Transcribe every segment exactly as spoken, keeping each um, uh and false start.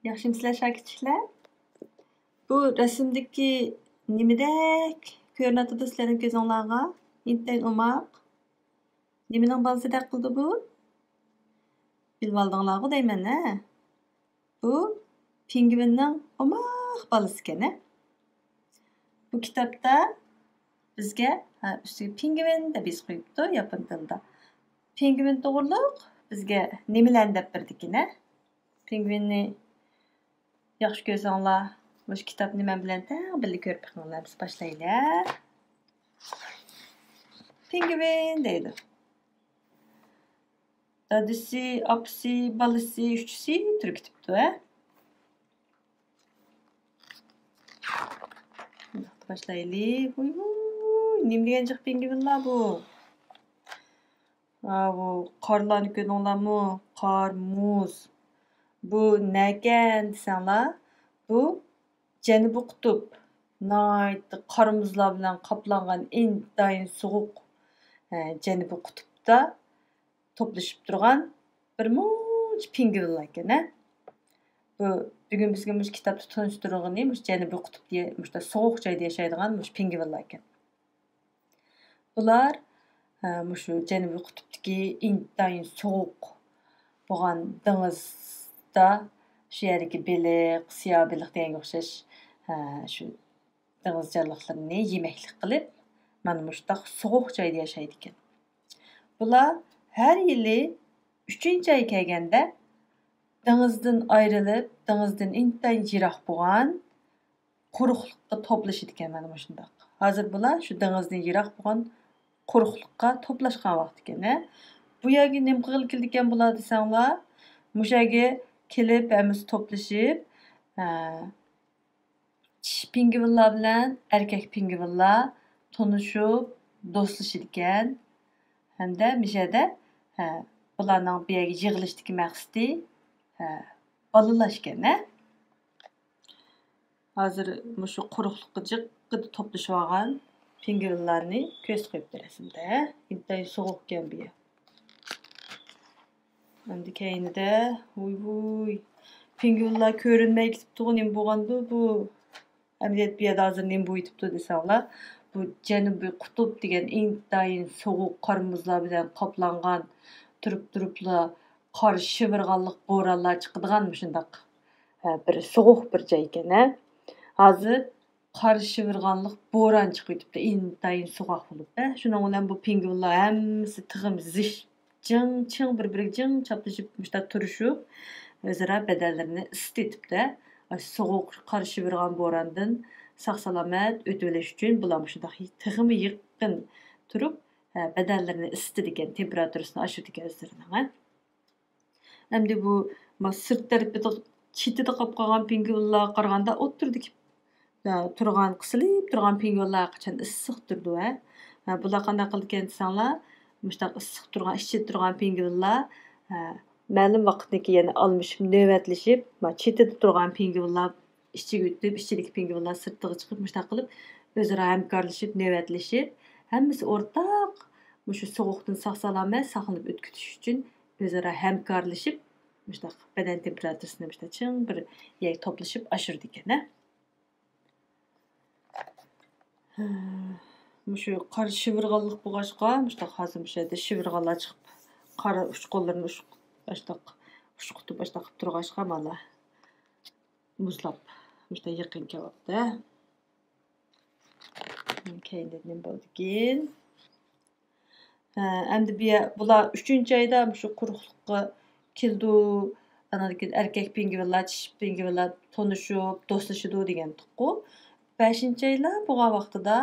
ياخشىمۇسىلەر شاگىرتچىلەر؟ بۇ رەسىمدىكى نېمىدەك كۆرۈنۈۋاتىدۇ سىلەرنىڭ كۆزۈڭلارغا؟ ئىنتايىن ئوماق. نېمىنىڭ بالىسىدەك قىلدى بۇ؟ بىلىۋالدىڭلارغۇ دەيمەن ھە؟ بۇ پىڭگۋىننىڭ ئوماق بالىسىكەن ھە؟ بۇ كىتابتا بىزگە، ھە، ئۈستىگە پىڭگۋىن دەپ يېزىپ قويۇپتۇ ياپون تىلىدا. پىڭگۋىن توغرۇلۇق بىزگە نېمىلەرنى دەپ بېرىدىكىن ھە؟ پىڭگۋىننى ياخشى كۆرسەڭلار، مۇشۇ كىتابنى مەن بىلەن تەڭ بىللە كۆرۈپ بېقىڭلار. بىز باشلايلى. پىڭگۋىن دەيدۇ. دادىسى، ئاپىسى، بالىسى، ئۈچىسى تۇرۇپ كېتىپتۇ ھە. باشلايلى. ھۇي ھۇي، نېمە دېگەن جىق پىڭگۋىنلار بۇ؟ ئاۋۇ قارلارنى كۆردۈڭلارمۇ؟ قار، مۇز. بۇ نەكەن دېسەڭلار، بۇ جەنۇبىي قۇتۇپ. ناھايىتى قار مۇزلار بىلەن قاپلانغان ئىنتايىن سوغۇق، ئە، جەنۇبىي قۇتۇپتا توپلىشىپ تۇرغان بىر مۇنچە پىڭگۋىنلار ئىكەن ھە. بۇ بۈگۈن بىزگە مۇشۇ كىتابتا تونۇشتۇرۇلغىنى مۇشۇ جەنۇبىي قۇتۇپتا، مۇشۇ سوغۇق جايدا ياشايدىغان مۇشۇ پىڭگۋىنلار ئىكەن. بۇلار، ھە، مۇشۇ جەنۇبىي قۇتۇپتىكى ئىنتايىن سوغۇق بولغان دېڭىزدا، شۇ يەردىكى بېلىق، سىياھ بېلىق دېگەنگە ئوخشاش، ھە، شۇ دېڭىز جانلىقلىرىنى يېمەكلىك قىلىپ، مانا مۇشۇنداق سوغۇق جايدا ياشايدىكەن. بۇلار ھەر يىلى ئۈچىنچى ئاي كەلگەندە دېڭىزدىن ئايرىلىپ، دېڭىزدىن ئىنتايىن يىراق بولغان قۇرۇقلۇققا توپلىشىدىكەن، مانا مۇشۇنداق. ھازىر بۇلار شۇ دېڭىزدىن يىراق بولغان قۇرۇقلۇققا توپلاشقان ۋاقتىكەن ھە. بۇ يەرگە نېمە قىلغىلى كېلىدىكەن بۇلار دېسەڭلار، مۇشۇ يەرگە كېلىپ ھەممىسى توپلىشىپ، ھە، چىشى پىڭگۋىنلار بىلەن ئەركەك پىڭگۋىنلار تونۇشۇپ، دوستلىشىدىكەن. ھەمدە مۇشۇ يەردە، ھە، بۇلارنىڭ بۇ يەرگە يىغىلىشتىكى مەقسىتى، ھە، بالىلاشكەن ھە. ھازىر مۇشۇ قۇرۇقلۇققا جىققىدە توپلىشىۋالغان پىڭگۋىنلارنى كۆرسىتىپ قويۇپتۇ رەسىمدە. ئىنتايىن سوغۇقكەن بۇ يەر. ئەمدى كەينىدە، ۋۇي ۋۇي، پىڭگۋىنلار كۆرۈنمەي كېتىپتىغۇ، نېمە بولغاندۇ بۇ؟ ئەمەلىيەت بۇ يەردە ھازىر نېمە بولۇۋېتىپتۇ دېسەڭلار، بۇ جەنۇبىي قۇتۇپ دېگەن ئىنتايىن سوغۇق قار مۇزلار بىلەن قاپلانغان، تۇرۇپ تۇرۇپلا قار شىۋىرغانلىق بورانلار چىقىدىغان مۇشۇنداق، ھە، بىر سوغۇق بىر جاي ئىكەن ھە. ھازىر قار شىۋىرغانلىق بوران چىقىۋېتىپتۇ، ئىنتايىن سوغۇق بولۇپ ھە. شۇنىڭ بىلەن بۇ پىڭگۋىنلار ھەممىسى تېخىمۇ زىچ، جىڭ چىڭ بىر بىرىگە جىڭ چاپلىشىپ مۇشۇنداق تۇرۇشۇپ، ئۆزئارا بەدەنلىرىنى ئىسسىتىۋېتىپتۇ ھە. ئاشۇ سوغۇق قار شىۋىرغان بوراندىن ساق سالامەت ئۆتۈۋېلىش ئۈچۈن بۇلار مۇشۇنداق تېخىمۇ يېقىن تۇرۇپ، ھە، بەدەنلىرىنى ئىسسىتىدىكەن، تېمپېراتۇرىسىنى ئاشۇرىدىكەن ئۆزلىرىنىڭ ھە. ئەمدى بۇ، ما، سىرت تەرىپىدە، چېتىدە قاپ قالغان پىڭگۋىنلارغا قارىغاندا ئوتتۇرىدىكى، ئە، تۇرغان، قىسىلىپ تۇرغان پىڭگۋىنلار ھەرقاچان ئىسسىق تۇرىدۇ ھە. ھە، بۇلار قانداق قىلىدىكەن دېسەڭلار، مۇشۇنداق ئىسسىق تۇرغان، ئىچىدە تۇرغان پىڭگۋىنلار، ھە، مەلۇم ۋاقىتتىن كېيىن يەنە ئالمىشىپ، نۆۋەتلىشىپ، ما، چېتىدە تۇرغان پىڭگۋىنلار ئىچىگە ئۆتۈپ، ئىچىدىكى پىڭگۋىنلار سىرتىغا چىقىپ، مۇشۇنداق قىلىپ ئۆزئارا ھەمكارلىشىپ، نۆۋەتلىشىپ، ھەممىسى ئورتاق مۇشۇ سوغۇقتىن ساق-سالامەت ساقلىنىپ ئۆتكۈزۈش ئۈچۈن ئۆزئارا ھەمكارلىشىپ، مۇشۇنداق بەدەن تېمپېراتۇرىسىنى مۇشۇنداق چىڭ بىر يەرگە توپلىشىپ ئاشۇرىدىكەن ھە. مۇشۇ قار شىۋىرغانلىق بولغاچقا، مۇشۇنداق ھازىر مۇشۇ يەردە شىۋىرغانلار چىقىپ، قار ئۇچقۇنلىرىنى ئۇچ-، ئاشتاق ئۇچقۇتۇپ، ئاشتاق قىلىپ تۇرغاچقا، مانا مۇزلاپ، مۇشۇنداق يېقىن كېلىۋاتىدۇ. كەينىدە نېمە بولىدىكىن؟ ھە، ئەمدى بۇ يە-، بۇلار ئۈچىنچى ئايدا مۇشۇ قۇرۇقلۇققا كېلىدۇ. ئاندىن كېيىن ئەركەك پىڭگۋىنلار، چىشى پىڭگۋىنلار تونۇشۇپ، دوستلىشىدۇ دېگەنتۇققۇ. بەشىنچى ئايلار بولغان ۋاقتىدا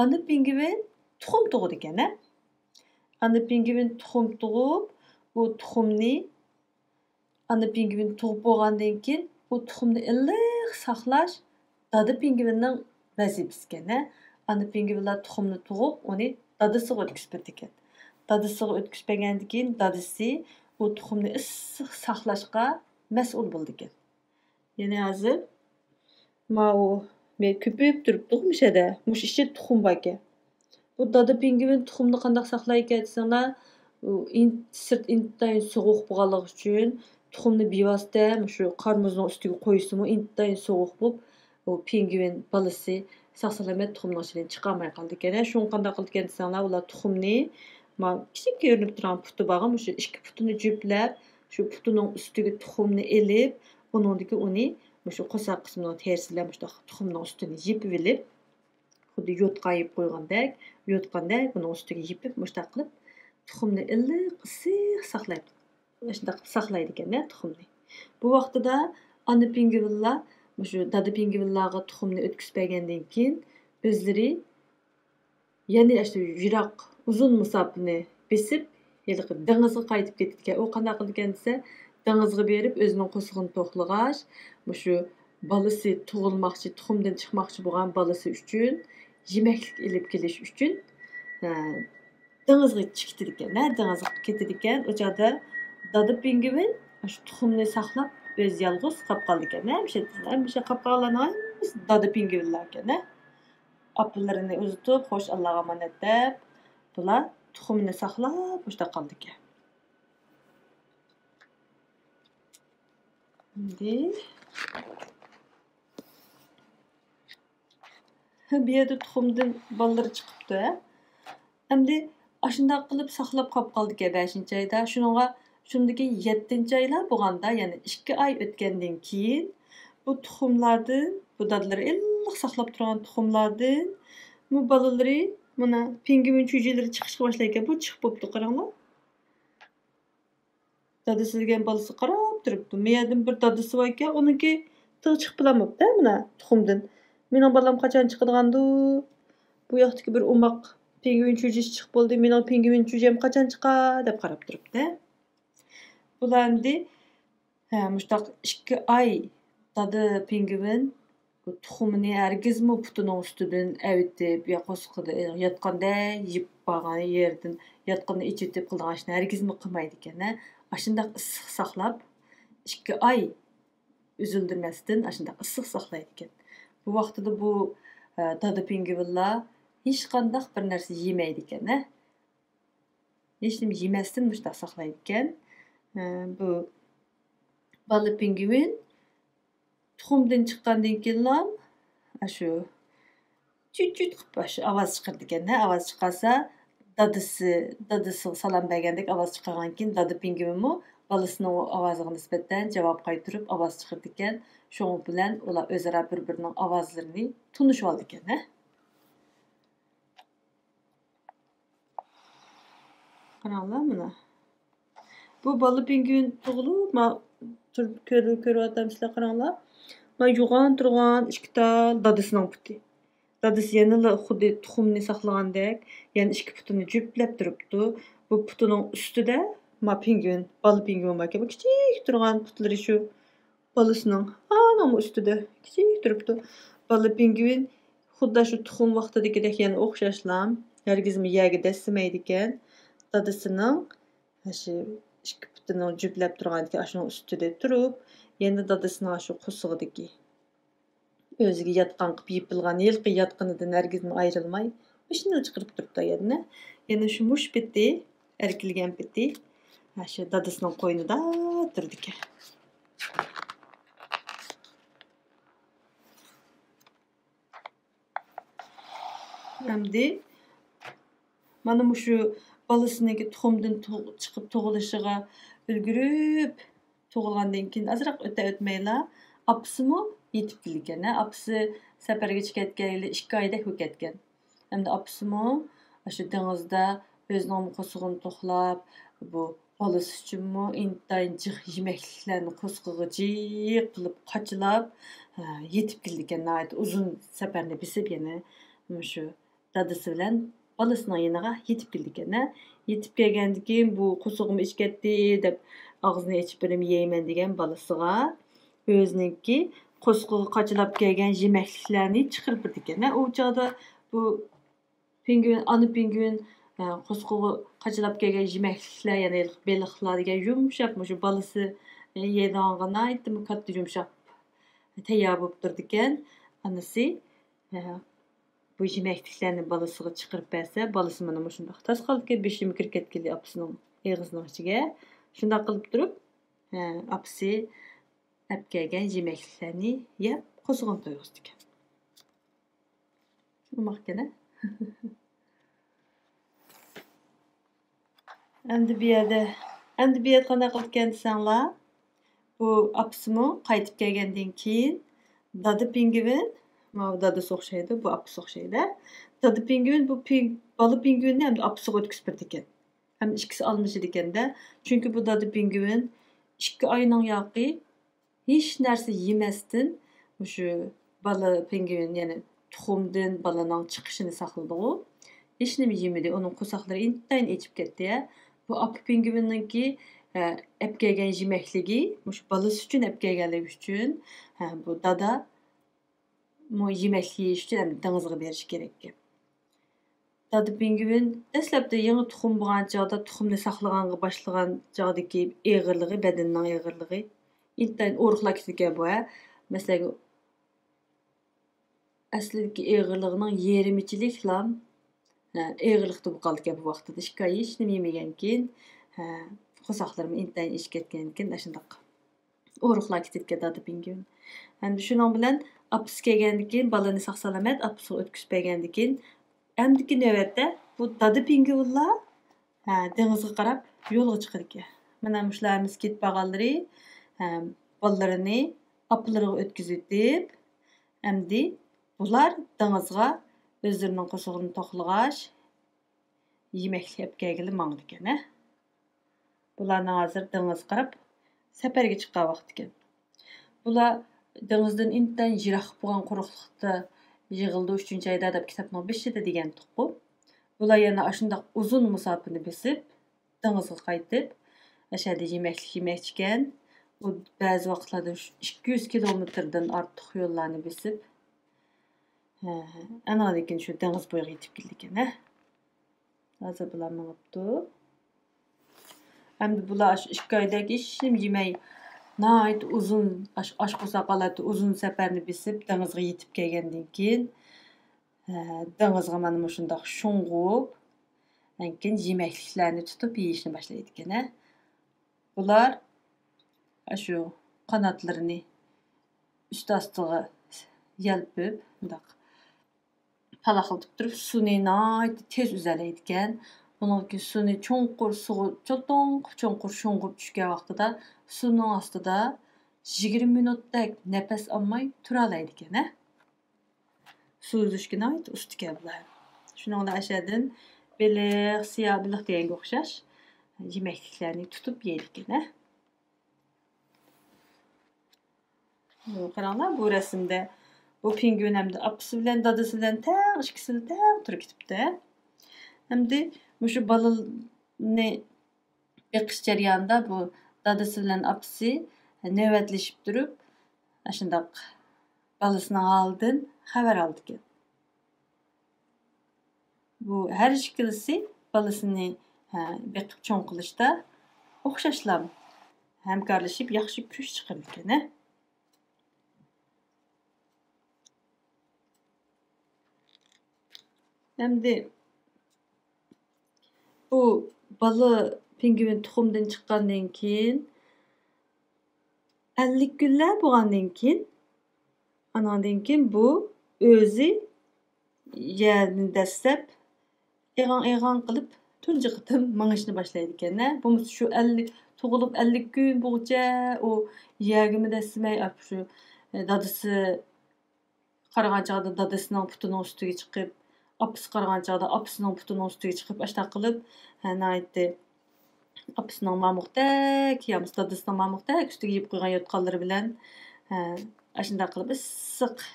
ئانا پىڭگۋىن تۇخۇم تۇغىدىكەن ھە. ئانا پىڭگۋىن تۇخۇم تۇغۇپ، بۇ تۇخۇمنى ئانا پىڭگۋىن تۇغۇپ بولغاندىن كېيىن، بۇ تۇخۇمنى ئىللىق ساقلاش دادا پىڭگۋىننىڭ ۋەزىپىسىكەن ھە. ئانا پىڭگۋىنلار تۇخۇمنى تۇغۇپ، ئۇنى دادىسىغا ئۆتكۈزۈپ بېرىدىكەن. دادىسىغا ئۆتكۈزۈپ بەرگەندىن كېيىن، دادىسى ئۇ تۇخۇمنى ئىسسىق ساقلاشقا مەسئۇل بولىدىكەن. يەنى ھازىر ماۋۇ مەي كۆپىيىپ تۇرۇپتۇ مۇشەدە. مۇشۇ ئىچىدە تۇخۇم باركەن. بۇ دادا پىڭگۋىن تۇخۇمنى قانداق ساقلايدىكەن دېسەڭلار، ئۇ ئىن-، سىرت ئىنتايىن سوغۇق بولغانلىقى ئۈچۈن، تۇخۇمنى بىۋاسىتە مۇشۇ قار مۇزنىڭ ئۈستىگە قويسىمۇ، ئىنتايىن سوغۇق بولۇپ، ئۇ پىڭگۋىن بالىسى ساق-سالامەت تۇخۇمنىڭ ئىچىدىن چىقالماي قالىدىكەن. شۇڭا قانداق قىلىدىكەن دېسەڭلار، ئۇلار تۇخۇمنى، ما، كىچىك كۆرۈنۈپ تۇرغان پۇتى بارغۇ، مۇشۇ ئىككى پۇتىنى جۈپلەپ، شۇ پۇتىنىڭ ئۈستىگە تۇخۇمنى ئېلىپ، ئۇنىڭدىكى ئۇنى مۇشۇ قورساق قىسمىنىڭ تېرىسى بىلەن مۇشۇنداق تۇخۇمنىڭ ئۈستىنى يېپىۋېلىپ، خۇددى يوتقان يېپىپ قويغاندەك، يوتقاندەك بۇنىڭ ئۈستىگە يېپىپ، مۇشۇنداق قىلىپ تۇخۇمنى ئىللىق ئىسسىق ساقلايدۇ. مۇشۇنداق قىلىپ ساقلايدىكەن تۇخۇمنى. بۇ ۋاقتىدا ئانا پىڭگۋىنلار مۇشۇ دادا پىڭگۋىنلارغا تۇخۇمنى ئۆتكۈزۈپ بەرگەندىن كېيىن، ئۆزلىرى يەنە ئاشۇ يىراق، ئۇزۇن مۇساپىنى بېسىپ، ھېلىقى دېڭىزغا قايتىپ كېتىدىكەن. ئۇ قانداق قىلىدىكەن دېسە، دېڭىزغا بېرىپ، ئۆزىنىڭ قورسىقىنى توقلىغاچ، مۇشۇ بالىسى تۇغۇلماقچى، تۇخۇمدىن چىقماقچى بولغان بالىسى ئۈچۈن يېمەكلىك ئېلىپ كېلىش ئۈچۈن، ئە، دېڭىزغا چىقىدىكەن، ھە، دېڭىزغا كېتىدىكەن. ئۇ چاغدا دادا پىڭگۋىن شۇ تۇخۇمنى ساقلاپ، ئۆزى يالغۇز قاپ قالىدىكەن، ھە، مۇشۇ، ھەمىشە قاپ قالغانلار ھەممىسى دادا پىڭگۋىنلار ئىكەن، ھە. ئاپىلىرىنى ئۇزىتىپ، خوش، ئاللاغا ئامانەت دەپ، بۇلار تۇخۇمىنى ساقلاپ مۇشۇنداق قالىدىكەن. ئەمدى بۇ يەردە تۇخۇمدىن بالىلىرى چىقىپتۇ، ھە. ئەمدى ئاشۇنداق قىلىپ ساقلاپ قاپ قالىدىكەن بەشىنچى ئايدا. شۇنىڭغا، شۇندىكى يەتتىنچى ئايلار بولغاندا، يەنى ئىككى ئاي ئۆتكەندىن كېيىن، بۇ تۇخۇملاردىن، بۇ دادىلىرى ئىللىق ساقلاپ تۇرغان تۇخۇملاردىن، بۇ بالىلىرى، مانا، پىڭگۋىن چۈجىلىرى چىقىشقا باشلايدىكەن. بۇ چىقىپ بوپتۇ، قاراڭلار. دادىسى دېگەن بالىسى قاراپ تۇرۇپتۇ. مۇ يەردىن بىر دادىسى باركەن، ئۇنىڭكى تېخى چىقىپ بولالماپتۇ، مانا، تۇخۇمدىن. مېنىڭ بالام قاچان چىقىدىغاندۇ؟ بۇ ياقتىكى بىر ئوماق پىڭگۋىن چۈجىسى چىقىپ بولدى. مېنىڭ پىڭگۋىن چۈجەم قاچان چىقار؟ دەپ قاراپ تۇرۇپتۇ. بۇلار ئەمدى، ھە، مۇشۇنداق ئىككى ئاي دادا پىڭگۋىن بۇ تۇخۇمىنى ھەرگىزمۇ پۇتىنىڭ ئۈستىدىن ئەۋېتىپ، يا قورسىقىدا ياتقاندا يېپىپ بارغان يېرىدىن، ياتقىنىدا ئېچىۋېتىپ قىلىدىغان ئىشنى ھەرگىزمۇ قىلمايدىكەن، ھە. ئاشۇنداق ئىسسىق ساقلاپ، ئىككى ئاي ئۈزۈلدۈرمەستىن ئاشۇنداق ئىسسىق ساقلايدىكەن. بۇ ۋاقتىدا بۇ، ئە، دادا پىڭگۋىنلار ھېچقانداق بىر نەرسە يېمەيدىكەن، ھە. ھېچنېمە يېمەستىن مۇشۇنداق ساقلايدىكەن. ئە، بۇ بالا پىڭگۋىن تۇخۇمدىن چىققاندىن كېيىنلا ئاشۇ چۈت چۈت قىلىپ ئاشۇ ئاۋاز چىقىرىدىكەن. ئاۋاز چىقارسا، دادىسى، دادىسىغا سالام بەرگەندەك ئاۋاز چىقارغاندىكىن، دادا پىڭگۋىنمۇ بالىسىنىڭ ئۇ ئاۋازىغا نىسبەتەن جاۋاب قايتۇرۇپ ئاۋاز چىقىرىدىكەن. شۇنىڭ بىلەن ئۇلار ئۆزئارا بىر-بىرىنىڭ ئاۋازلىرىنى تونۇشۇۋالىدىكەن، ھە؟ قاراڭلار مانا. بۇ بالا پىڭگۋىن تۇغۇلۇپ، ما، تۇرۇپ كۆر-، كۆرۈۋاتامسىلەر، قاراڭلار. ما يوغان تۇرغان ئىككى تال دادىسىنىڭ پۇتى. دادىسى يەنىلا خۇددى تۇخۇمنى ساقلىغاندەك، يەنە ئىككى پۇتىنى جۈپلەپ تۇرۇپتۇ. بۇ پۇتىنىڭ ئۈستىدە ما پىڭگۋىن، بالا پىڭگۋىن باركەن، بۇ كىچىك تۇرغان پۇتلىرى شۇ بالىسىنىڭ ئانىڭمۇ ئۈستىدە كىچىك تۇرۇپتۇ. بالا پىڭگۋىن خۇددى شۇ تۇخۇم ۋاقتىدىكىدەك يەنە ئوخشاشلا ھەرگىزمۇ يەرگە دەسسىمەيدىكەن. دادىسىنىڭ شۇ ئىككى پۇتىنىڭ جۈپلەپ تۇرغاندىكى ئاشۇنىڭ ئۈستىدە تۇرۇپ، يەنە دادىسىنىڭ شۇ قورسىقىدىكى ئۆزىگە ياتقان قىلىپ يېپىلغان ھېلىقى ياتقىنىدىن ھەرگىزمۇ ئايرىلماي، بېشىنى چىقىرىپ تۇرۇپتۇ يەنە. يەنە شۇ مۇشۇ پېتى، ئەركىلىگەن پېتى، شۇ دادىسىنىڭ قوينىدا تۇرىدىكەن. ئەمدى مانا مۇشۇ بالىسىنىڭكى تۇخۇمدىن تۇغ-، چىقىپ تۇغۇلۇشىغا ئۈلگۈرۈپ تۇغۇلغاندىن كېيىن ئازراق ئۆتە ئۆتمەيلا ئاپىسىمۇ يېتىپ كېلىدىكەن. ئاپىسى سەپەرگىچە كەتكەنلىكى ئىككى ئايدەك بولۇپ كەتكەن. ئەمدى ئاپىسىمۇ ئاشۇ دېڭىزدا ئۆزىنىڭ قورسىقىنى توقلاپ، بۇ بالىسى ئۈچۈنمۇ ئىنتايىن جىق يېمەكلىكلەرنى قورسىقىغا جىق قىلىپ قاچىلاپ، ھە، يېتىپ كېلىدىكەن. ناھايىتى ئۇزۇن سەپەرنى بېسىپ يەنە مۇشۇ دادىسى بىلەن بالىسىنىڭ يېنىغا يېتىپ كېلىدىكەن. ھە، يېتىپ كەلگەندىن كېيىن بۇ قورسىقىم ئېچىپ كەتتى دەپ ئاغزىنى ئېچىپ بىرىمۇ يەيمەن دېگەن بالىسىغا ئۆزىنىڭكى قورسىقىغا قاچىلاپ كەلگەن يېمەكلىكلەرنى چىقىرىپ بېرىدىكەن. ھە، ئۇ چاغدا بۇ پېڭگۋىن، ئانا پېڭگۋىن، ئە، قورسىقىغا قاچىلاپ كەلگەن يېمەكلىكلەر، يەنى بېلىقلار دېگەن يۇمشاق، مۇشۇ بالىسى، ئە، يەيدىغانغا ناھايىتىمۇ كاتتا يۇمشاق تەييار بولۇپ تۇرىدىكەن. ئانىسى، ئە، بۇ يېمەكلىكلەرنى بالىسىغا چىقىرىپ بەرسە، بالىسى مانا مۇشۇنداق تاس قالىدىكەن، بېشىمۇ كىرىپ كەتكىلى ئاپىسىنىڭ ئېغىزىنىڭ ئىچىگە. شۇنداق قىلىپ تۇرۇپ، ئاپىسى ئەپ كەلگەن يېمەكلىكلەرنى يەپ قورسىقىنى تويغۇزىدىكەن. شۇنداقكەن. ئەمدى بۇ يەردە، ئەمدى بۇ يەردە قانداق قىلىدىكەن دېسەڭلار، بۇ ئاپىسىمۇ قايتىپ كەلگەندىن كېيىن دادا پىڭگۋىن، ماۋۇ دادىسى ئوخشايدۇ، بۇ ئاپىسى ئوخشايدۇ. دادا پىڭگۋىن بۇ پىڭ-، بالا پىڭگۋىننى ئەمدى ئاپىسىغا ئۆتكۈزۈپ بېرىدىكەن. ھەم ئىككىسى ئالمىشىدىكەندە. چۈنكى بۇ دادا پىڭگۋىن ئىككى ئاينىڭ ياقى ھېچ نەرسە يېمەستىن، مۇشۇ بالا پىڭگۋىن، يەنى تۇخۇمدىن بالىنىڭ چىقىشىنى ساقلىدىغۇ. ھېچنېمە يېمىدى، ئۇنىڭ قورساقلىرى ئىنتايىن ئېچىپ كەتتى. بۇ ئاپا پىڭگۋىننىڭكى، ئە، ئەپ كەلگەن يېمەكلىكى، مۇشۇ بالىسى ئۈچۈن ئەپ كەلگەنلىكى ئۈچۈن، ھە، بۇ دادا مۇ يېمەكلىك يېيىش ئۈچۈن ئەمدى دېڭىزغا بېرىشى كېرەككەن. دادا پىڭگۋىن دەسلەپتە يېڭى تۇخۇم بولغان چاغدا، تۇخۇمنى ساقلىغانغا باشلىغان چاغدىكى ئېغىرلىقى، بەدىنىنىڭ ئېغىرلىقى ئىنتايىن ئورۇقلاپ كېتىدىكەن بۇ، ھە. مەسىلەن، ئەسلىدىكى ئېغىرلىقىنىڭ يېرىمىچىلىكلا، ھە، ئېغىرلىقتا بولۇپ قالىدىكەن بۇ ۋاقتىدا. ئىككى ئاي ھېچنېمە يېمىگەنكىن، ھە، قورساقلىرىمۇ ئىنتايىن ئېچىپ كەتكەنكىن، ئاشۇنداق ئورۇقلاپ كېتىدىكەن دادا پىڭگۋىن. ئەمدى شۇنىڭ بىلەن ئاپىسى كەلگەندىن كېيىن، بالىنى ساق-سالامەت ئاپىسىغا ئۆتكۈزۈپ بەرگەندىن كېيىن، ئەمدىكى نۆۋەتتە بۇ دادا پىڭگۋىنلار، ھە، دېڭىزغا قاراپ يولغا چىقىدىكەن. مانا مۇشۇلار ھەممىسى كېتىپ بارغانلىرى، ھە، بالىلىرىنى ئاپىلىرىغا ئۆتكۈزۈۋېتىپ، ئەمدى بۇلار دېڭىزغا ئۆزلىرىنىڭ قورسىقىنى توقلىغاچ، يېمەكلىك ئەپ كەلگىلى ماڭىدىكەن، ھە. بۇلارنىڭ ھازىر دېڭىزغا قاراپ سەپەرگە چىققان ۋاقتىكەن. بۇلار دېڭىزدىن ئىنتايىن يىراق بولغان قۇرۇقلۇقتا يىغىلىدۇ ئۈچىنچى ئايدا دەپ كىتابنىڭ بېشىدا دېگەنتۇققۇ. بۇلار يەنە ئاشۇنداق ئۇزۇن مۇساپىنى بېسىپ، دېڭىزغا قايتىپ، ئەشەدە يېمەكلىك يېمەكچىكەن. ئۇ بەزى ۋاقىتلاردا شۇ ئىككى يۈز كىلومېتىردىن ئارتۇق يوللارنى بېسىپ، ھە، ئانىڭدىن كېيىن شۇ دېڭىز بويىغا يېتىپ كېلىدىكەن، ھە. ھازىر بۇلار مېڭىپتۇ. ئەمدى بۇلار ئاشۇ ئىككى ئايدەك ھېچنېمە يېمەي، ناھايىتى ئۇزۇن، ئاش-، ئاچ قورساق ھالەتتە ئۇزۇن سەپەرنى بېسىپ، دېڭىزغا يېتىپ كەلگەندىن كېيىن، ھە، دېڭىزغا مانا مۇشۇنداق شۇڭغۇپ، ئاندىن كېيىن يېمەكلىكلەرنى تۇتۇپ يېيىشنى باشلايدىكەن، ھە. بۇلار ئاشۇ قاناتلىرىنى ئۈستى ئاستىغا يەلپۈپ، مۇنداق پالاقلىتىپ تۇرۇپ، سۇنى ناھايىتى تېز ئۈزەلەيدىكەن. بۇنىڭدىن كېيىن سۇنى چوڭقۇر سۇغا، چوڭقۇر، چوڭقۇر شۇڭغۇپ چۈشكەن ۋاقتىدا سۇنىڭ ئاستىدا يىگىرمە مىنۇتتەك نەپەس ئالماي تۇرالايدىكەن، ھە. سۇ ئۈزۈشكە ناھايىتى ئۇستىكەن بۇلار. شۇنىڭ بىلەن ئەشەدىن بېلىق، سىياھ بېلىق دېگەنگە ئوخشاش يېمەكلىكلەرنى تۇتۇپ يەيدىكەن، ھە. قاراڭلار، بۇ رەسىمدە بۇ پىڭگۋىن ئەمدى ئاپىسى بىلەن دادىسى بىلەن تەڭ، ئىككىسىلا تەڭ تۇرۇپ كېتىپتۇ. ئەمدى مۇشۇ بالىنى بېقىش جەريانىدا بۇ دادىسى بىلەن ئاپىسى نۆۋەتلىشىپ تۇرۇپ، ئاشۇنداق بالىسىنىڭ ھالىدىن خەۋەر ئالىدىكەن. بۇ ھەر ئىككىلىسى بالىسىنى، ھە، بېقىپ چوڭ قىلىشتا ئوخشاشلا ھەمكارلىشىپ ياخشى كۈچ چىقىرىدىكەن، ھە. ئەمدى بۇ بالا پىڭگۋىن تۇخۇمدىن چىققاندىن كېيىن، ئەللىك كۈنلەر بولغاندىن كېيىن، ئاناندىن كېيىن بۇ ئۆزى يەرنى دەسسەپ، ئېغاڭ-ئېغاڭ قىلىپ تۇنجى قېتىم مېڭىشنى باشلايدىكەن. بولمىسا شۇ ئەللىك، تۇغۇلۇپ ئەللىك كۈن بولغۇچە ئۇ يەرگىمۇ دەسسىمەي، شۇ دادىسى قارىغان چاغدا دادىسىنىڭ پۇتىنىڭ ئۈستىگە چىقىپ، ئاپىسى قارىغان چاغدا ئاپىسىنىڭ پۇتىنىڭ ئۈستىگە چىقىپ، ئاشۇنداق قىلىپ، ھە، ناھايىتى ئاپىسىنىڭ مامۇقتەك يا بولمىسا دادىسىنىڭ مامۇقتەك ئۈستىگە يېيىپ قويغان يوتقانلىرى بىلەن، ھە، ئاشۇنداق قىلىپ ئىسسىق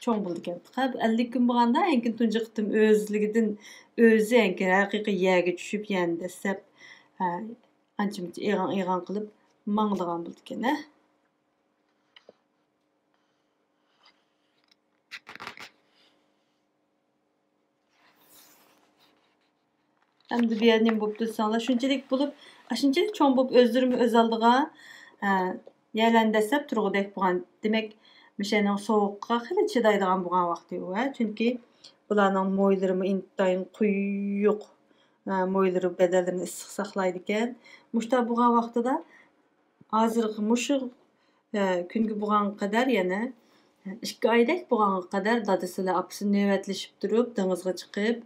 چوڭ بولىدىكەن. ئەللىك كۈن بولغاندا، ئەنكىن تۇنجى قېتىم ئۆزلۈكىدىن ئۆزى ئەنكىن ھەقىقىي يەرگە چۈشۈپ، يەرنى دەسسەپ، ھە، ئانچە-مۇنچە ئېغاڭ-ئېغاڭ قىلىپ ماڭىدىغان بولىدىكەن، ھە. ئەمدى بۇ يەر نېمە بوپتۇ دېسەڭلار، شۇنچىلىك بولۇپ، ئاشۇنچىلىك چوڭ بولۇپ، ئۆزلىرىمۇ ئۆزئالدىغا، ئە، يەرلەرنى دەسسەپ تۇرغۇدەك بولغان. دېمەك، مۇشۇنىڭ سوغۇققا خېلى چىدايدىغان بولغان ۋاقتى ئۇ، ھە. چۈنكى بۇلارنىڭ مويلىرىمۇ ئىنتايىن قويۇق، ئە، مويلىرى بەدەنلىرىنى ئىسسىق ساقلايدىكەن. مۇشۇنداق بولغان ۋاقتىدا ھازىرقى مۇشۇ، ئە، كۈنگە بولغانغا قەدەر يەنە ئىككى ئايدەك بولغانغا قەدەر دادىسى بىلەن ئاپىسى نۆۋەتلىشىپ تۇرۇپ، دېڭىزغا چىقىپ،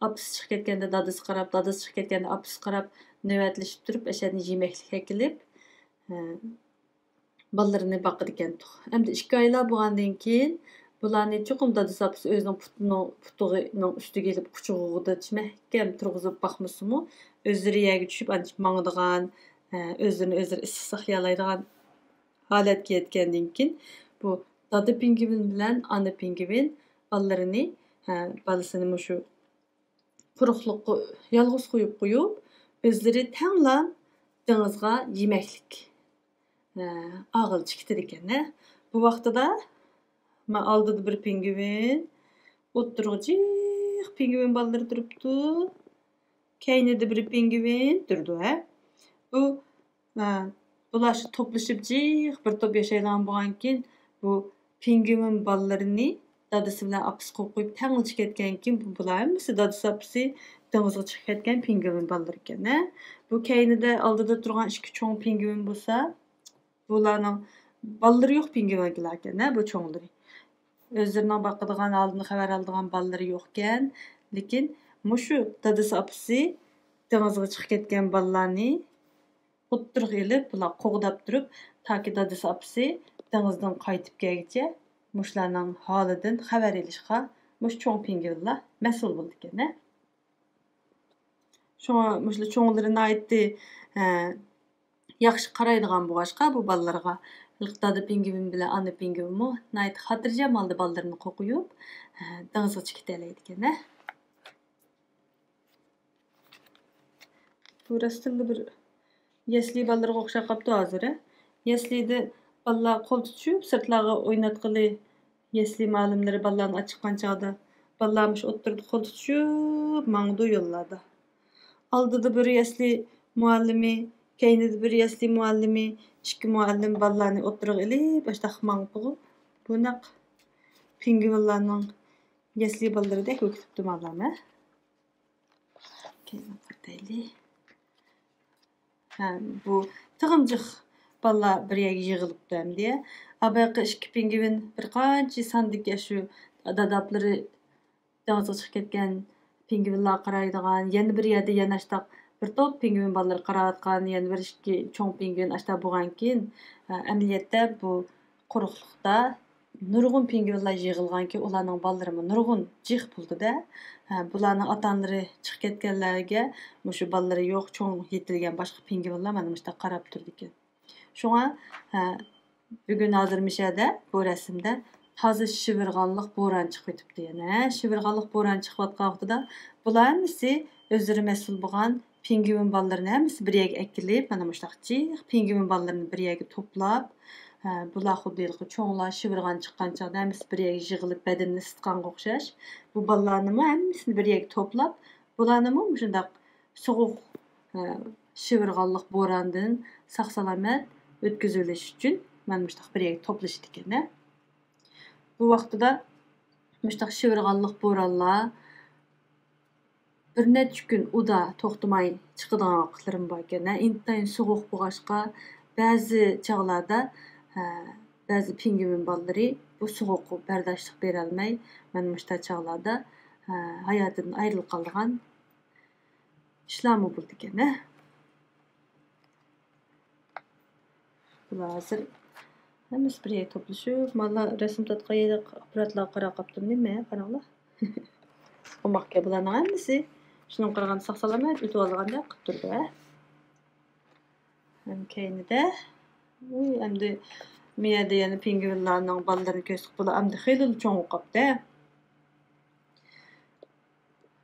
ئاپىسى چىقىپ كەتكەندە دادىسى قاراپ، دادىسى چىقىپ كەتكەندە ئاپىسى قاراپ، نۆۋەتلىشىپ تۇرۇپ، ئەشەدىن يېمەكلىك ئەكېلىپ، ئە، بالىلىرىنى باقىدىكەنتۇق. ئەمدى ئىككى ئايلار بولغاندىن كېيىن، بۇلارنى چوقۇم دادىسى ئاپىسى ئۆزىنىڭ پۇتىنىڭ، پۇتىنىڭ ئۈستىگە ئېلىپ، قۇچىقىغا مەھكەم تۇرغۇزۇپ باقمىسىمۇ، ئۆزلىرى يەرگە چۈشۈپ، ئانچە ماڭىدىغان، ئە، ئۆزلىرىنى ئۆزلىرى ئىسسىق ساقلىيالايدىغان ھالەتكە يەتكەندىن كېيىن، بۇ دادا پىڭگىۋىن بىلەن ئانا پىڭگىۋىن بالىلىرىنى، ئە، بالىسىنى مۇشۇ قۇرۇقلۇققا يالغۇز قويۇپ قويۇپ، ئۆزلىرى تەڭلا دېڭىزغا يېمەكلىك، ئە، ئاغىلى چىقىتىدىكەن، ھە. بۇ ۋاقتىدا ما ئالدىدا بىر پىڭگىۋىن، ئوتتۇرىغا جىق پىڭگىۋىن بالىلىرى تۇرۇپتۇ. كەينىدە بىر پىڭگىۋىن تۇرىدۇ، ھە. بۇ، ھە، بۇلار شۇ توپلىشىپ جىق بىر توپ ياشايدىغان بولغانكىن، بۇ پىڭگىۋىن بالىلىرىنى دادىسى بىلەن ئاپىسى قويۇپ قويۇپ تەڭلا چىقىپ كەتكەنكىن، بۇ، بۇلار ھەممىسى دادىسى ئاپىسى دېڭىزغا چىقىپ كەتكەن پىڭگىۋىن بالىلىرى ئىكەن، ھە. بۇ كەينىدە ئالدىدا تۇرغان ئىككى چوڭ پىڭگىۋىن بولسا، بۇلارنىڭ بالىلىرى يوق پىڭگىۋىنكىلەركەن، ھە، بۇ چوڭلىرى. ئۆزلىرىنىڭ باقىدىغان، ھالىدىن خەۋەر ئالىدىغان بالىلىرى يوقكەن. لېكىن مۇشۇ دادىسى ئاپىسى دېڭىزغا چىقىپ كەتكەن بالىلارنى ئوتتۇرىغا ئېلىپ، بۇلار قوغداپ تۇرۇپ، تاكى دادىسى ئاپىسى دېڭىزدىن قايتىپ كەلگۈچە مۇشۇلارنىڭ ھالىدىن خەۋەر ئېلىشقا مۇشۇ چوڭ پىڭگىۋىنلار مەسئۇل بولىدىكەن، ھە. شۇڭا مۇشۇلار چوڭلىرى ناھايىتى، ھە، ياخشى قارايدىغان بولغاچقا بۇ بالىلىرىغا، ھېلىقى دادا پىڭگىۋىن بىلەن ئانا پىڭگىۋىنمۇ ناھايىتى خاتىرجەم ھالدا بالىلىرىنى قوقۇيۇپ، ھە، دېڭىزغا چىقىتەلەيدىكەن، ھە. بۇ راستتىنلا بىر يەسلى بالىلىرىغا ئوخشاپ قاپتۇ ھازىر، ھە. يەسلىدە بالىلار قول تۇتۇشۇپ سىرتلارغا ئويناتقىلى، يەسلى مۇئەللىملىرى بالىلارنى ئاچىققان چاغدا، بالىلار مۇشۇ ئوتتۇرىدا قول تۇتۇشۇپ ماڭىدۇ يوللاردا. ئالدىدا بىر يەسلى مۇئەللىمى، كەينىدە بىر يەسلى مۇئەللىمى، ئىككى مۇئەللىم بالىلارنى ئوتتۇرىغا ئېلىپ ئاشتاق ماڭىدىغۇ. بۇ نەق پىڭگىۋىنلارنىڭ يەسلى بالىلىرىدەك بولۇپ كېتىپتۇ ماللام، ھە؟ كەينىگە قارىتايلى. ھە، بۇ تېخىمۇ جىق بالىلار بىر يەرگە يىغىلىپتۇ ئەمدى. ئابايقى ئىككى پىڭگىۋىن بىر قانچە ساندىكى شۇ داداپلىرى دېڭىزغا چىقىپ كەتكەن پىڭگىۋىنلارغا قارايدىغان، يەنە بىر يەردە يەنە ئاشتاق بىر توپ پىڭگىۋىن بالىلىرى قاراۋاتقان، يەنە بىر ئىككى چوڭ پىڭگىۋىن ئاشتاق بولغانكىن، ئە، ئەمەلىيەتتە بۇ قۇرۇقلۇقتا نۇرغۇن پىڭگىۋىنلار يىغىلغانكى، ئۇلارنىڭ بالىلىرىمۇ نۇرغۇن جىق بولىدۇ-دە. ھە، بۇلارنىڭ ئاتا-ئانىلىرى چىقىپ كەتكەنلەرگە مۇشۇ بالىلىرى يوق، چوڭ يېتىلگەن باشقا پىڭگىۋىنلار مانا مۇشۇنداق قاراپ تۇرىدىكەن. شۇڭا، ھە، بۈگۈن ھازىر مىشەدە بۇ رەسىمدە تازا شىۋىرغانلىق بوران چىقىۋېتىپتۇ يەنە. شىۋىرغانلىق بوران چىقىۋاتقان ۋاقتىدا بۇلار ھەممىسى ئۆزلىرى مەسئۇل بولغان پىڭگىۋىن بالىلىرىنى ھەممىسى بىر يەرگە ئەكېلىپ، مانا مۇشۇنداق جىق پىڭگىۋىن بالىلىرىنى بىر يەرگە توپلاپ، ھە، بۇلار خۇددى ھېلىقى چوڭلار شىۋىرغان چىققان چاغدا ھەممىسى بىر يەرگە يىغىلىپ بەدىنىنى ئىسسىتقانغا ئوخشاش. بۇ بالىلارنىمۇ ھەممىسىنى بىر يەرگە توپلاپ، بۇلارنىمۇ مۇشۇنداق سوغۇق، ھە، شىۋىرغانلىق بوراندىن ساق-سالامەت ئۆتكۈزۈۋېلىش ئۈچۈن مانا مۇشۇنداق بىر يەرگە توپلىشىدىكەن، ھە. بۇ ۋاقتىدا مۇشۇنداق شىۋىرغانلىق بورانلار بىر نەچچە كۈن ئۇدا توختىماي چىقىدىغان ۋاقىتلىرىمۇ باركەن. ئىنتايىن سوغۇق بولغاچقا، بەزى چاغلاردا، ھە، بەزى پىڭگىۋىن بالىلىرى بۇ سوغۇققا بەرداشلىق بېرەلمەي، مانا مۇشۇنداق چاغلاردا، ھە، ھاياتىدىن ئايرىلىپ قالىدىغان ئىشلارمۇ بولىدىكەن، ھە. بۇلار ھازىر ھەممىسى بىر يەرگە توپلىشىپ، مانا رەسىم تارتقان يەردە ئاپپاراتلارغا قاراپ قاپتۇ. نېمە؟ قاراڭلار. ئوماقكەن بۇلارنىڭ ھەممىسى. شۇنىڭغا قارىغاندا ساق-سالامەت ئۆتۈۋالغاندەك قىلىپ تۇرىدۇ، ھە. ھەم كەينىدە، ئۇي، ئەمدى مۇ يەردە يەنە پىڭگىۋىنلارنىڭ بالىلىرىنى كۆرسەك، بۇلار ئەمدى خېلىلا چوڭ بولۇپ قاپتۇ.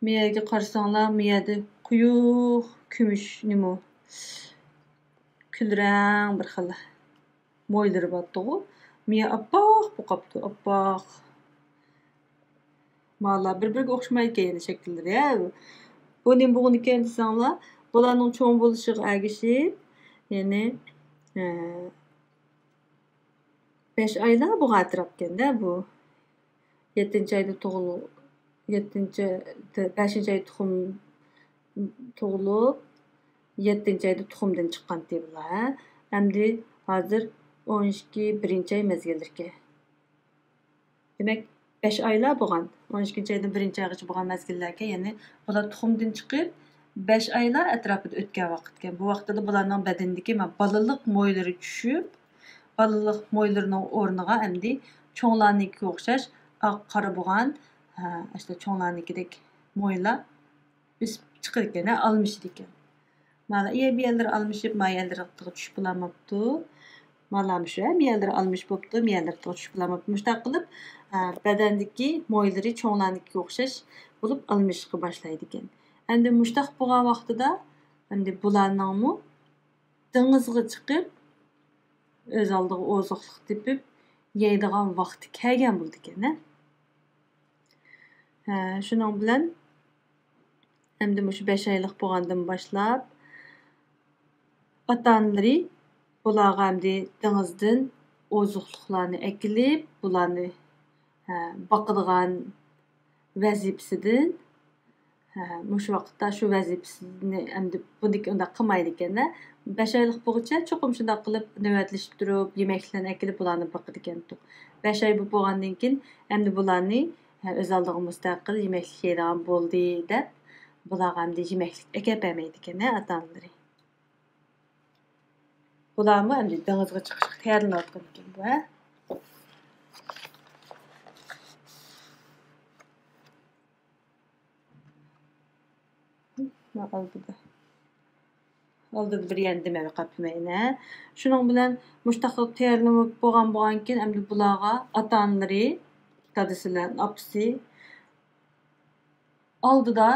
مۇ يەرگە قارىساڭلار، مۇ يەردە قويۇق كۈمۈش نېمە، كۈلرەڭ بىر خىل مويلىرى بارتتىغۇ. مۇ يەر ئاپئاق بولۇپ قاپتۇ، ئاپئاق. مالا بىر-بىرىگە ئوخشىمايدىكەن يەنە شەكىللىرى، ھە. بۇ نېمە بولغىنىكەن دېسەڭلار، بۇلارنىڭ چوڭ بولۇشىغا ئەگىشىپ، يەنى، ئە، بەش ئايلار بولغان ئەتراپكەن-دە بۇ. يەتتىنچى ئايدا تۇغۇلۇ-، يەتتىنچى، بەشىنچى ئايدا تۇخۇم تۇغۇلۇپ، يەتتىنچى ئايدا تۇخۇمدىن چىققانتى بۇلار، ھە. ئەمدى ھازىر ئون ئىككى، بىرىنچى ئاي مەزگىللىرىكەن. دېمەك، بەش ئايلار بولغان. ئون ئىككىنچى ئايدىن بىرىنچى ئايغىچە بولغان مەزگىللەركەن، يەنى بۇلار تۇخۇمدىن چىقىپ، بەش ئايلار ئەتراپىدا ئۆتكەن ۋاقىتكەن. بۇ ۋاقىتتا بۇلارنىڭ بەدىنىدىكى مانا بالىلىق مويلىرى چۈشۈپ، بالىلىق مويلىرىنىڭ ئورنىغا ئەمدى چوڭلارنىڭكىگە ئوخشاش ئاق قارا بولغان، ھە، ئاشۇنداق چوڭلارنىڭكىدەك مويلار ئۆسۈپ چىقىدىكەن، ھە، ئالمىشىدىكەن. مانا، ئىيە، بۇ يەرلىرى ئالمىشىپ، ما يەرلىرىغا چۈشۈپ بولالماپتۇ. مانا مۇشۇ، ھە، بۇ يەرلىرى ئالمىش بوپتۇ، بۇ يەرلىرىغا چۈشۈپ بولالماپتۇ. مۇشۇنداق قىلىپ، ئە، بەدەندىكى مويلىرى چوڭلارنىڭكىگە ئوخشاش بولۇپ ئالمىشىشقا باشلايدىكەن. ئەمدى مۇشۇنداق بولغان ۋاقتىدا، ئەمدى بۇلارنىڭمۇ دېڭىزغا چىقىپ، ئۆز ئالدىغا ئوزۇقلۇق تېپىپ يەيدىغان ۋاقتى كەلگەن بولىدىكەن، ھە. ھە، شۇنىڭ بىلەن ئەمدى مۇشۇ بەش ئايلىق بولغاندىن باشلاپ، ئاتا-ئانىلىرى بۇلارغا ئەمدى دېڭىزدىن ئوزۇقلۇقلارنى ئەكېلىپ، بۇلارنى، ھە، باقىدىغان ۋەزىپىسىدىن، ھە، مۇشۇ ۋاقىتتا شۇ ۋەزىپىسىنى ئەمدى بۇنىڭكى ئۇنداق قىلمايدىكەن-دە. بەش ئايلىق بولغۇچە چوقۇم شۇنداق قىلىپ نۆۋەتلىشىپ تۇرۇپ، يېمەكلىكلەرنى ئەكېلىپ بۇلارنى باقىدىكەنتۇق. بەش ئاي بولۇپ بولغاندىن كېيىن ئەمدى بۇلارنى، ھە، ئۆز ئالدىغا مۇستەقىل يېمەكلىك يەيدىغان بولدى دەپ، بۇلارغا ئەمدى يېمەكلىك ئەكەپ بەرمەيدىكەن، ھە، ئاتا-ئانىلىرى. بۇلارمۇ ئەمدى دېڭىزغا چىقىشقا تەييارلىنىۋاتقان ئىكەن بۇ، ھە. مانا ئالدىدا. ئالدىدا بىر يەردە نېمە قاپلىماينە. شۇنىڭ بىلەن مۇشتاق قىلىپ تەييارلىنىپ بولغان بولغانكىن، ئەمدى بۇلارغا ئاتا-ئانىلىرى، دادىسى بىلەن ئاپىسى ئالدىدا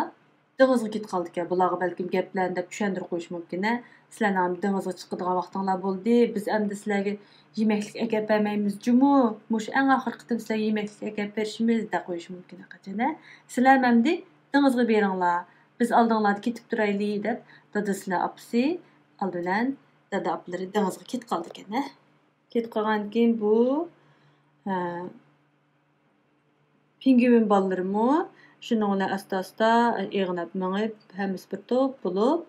دېڭىزغا كېتىپ قالىدىكەن. بۇلارغا بەلكىم گەپلەرنى دەپ چۈشەندۈرۈپ قويۇشى مۇمكىن، ھە. سىلەرنىڭ دېڭىزغا چىقىدىغان ۋاقتىڭلار بولدى. بىز ئەمدى سىلەرگە يېمەكلىك ئەكەپ بەرمەيمىز جۇمۇ. مۇشۇ ئەڭ ئاخىرقى قېتىم سىلەرگە يېمەكلىك ئەكەپ بېرىشىمىز دەپ قويۇشى مۇمكىن ھەقىقەتەن، ھە. سىلەرمۇ ئەمدى دېڭىزغا بېرىڭلار. بىز ئالدىڭلاردا كېتىپ تۇرايلى دەپ دادىسى بىلەن ئاپىسى ئالدى بىلەن دادا ئاپىلىرى دېڭىزغا كېتىپ قالىدىكەن، ھە. كېتىپ قالغاندىن كېيىن بۇ، ھە، پىڭگۋىن بالىلىرىمۇ شۇنىڭ بىلەن ئاستا-ئاستا ئېغىناپ مېڭىپ، ھەممىسى بىر توپ بولۇپ،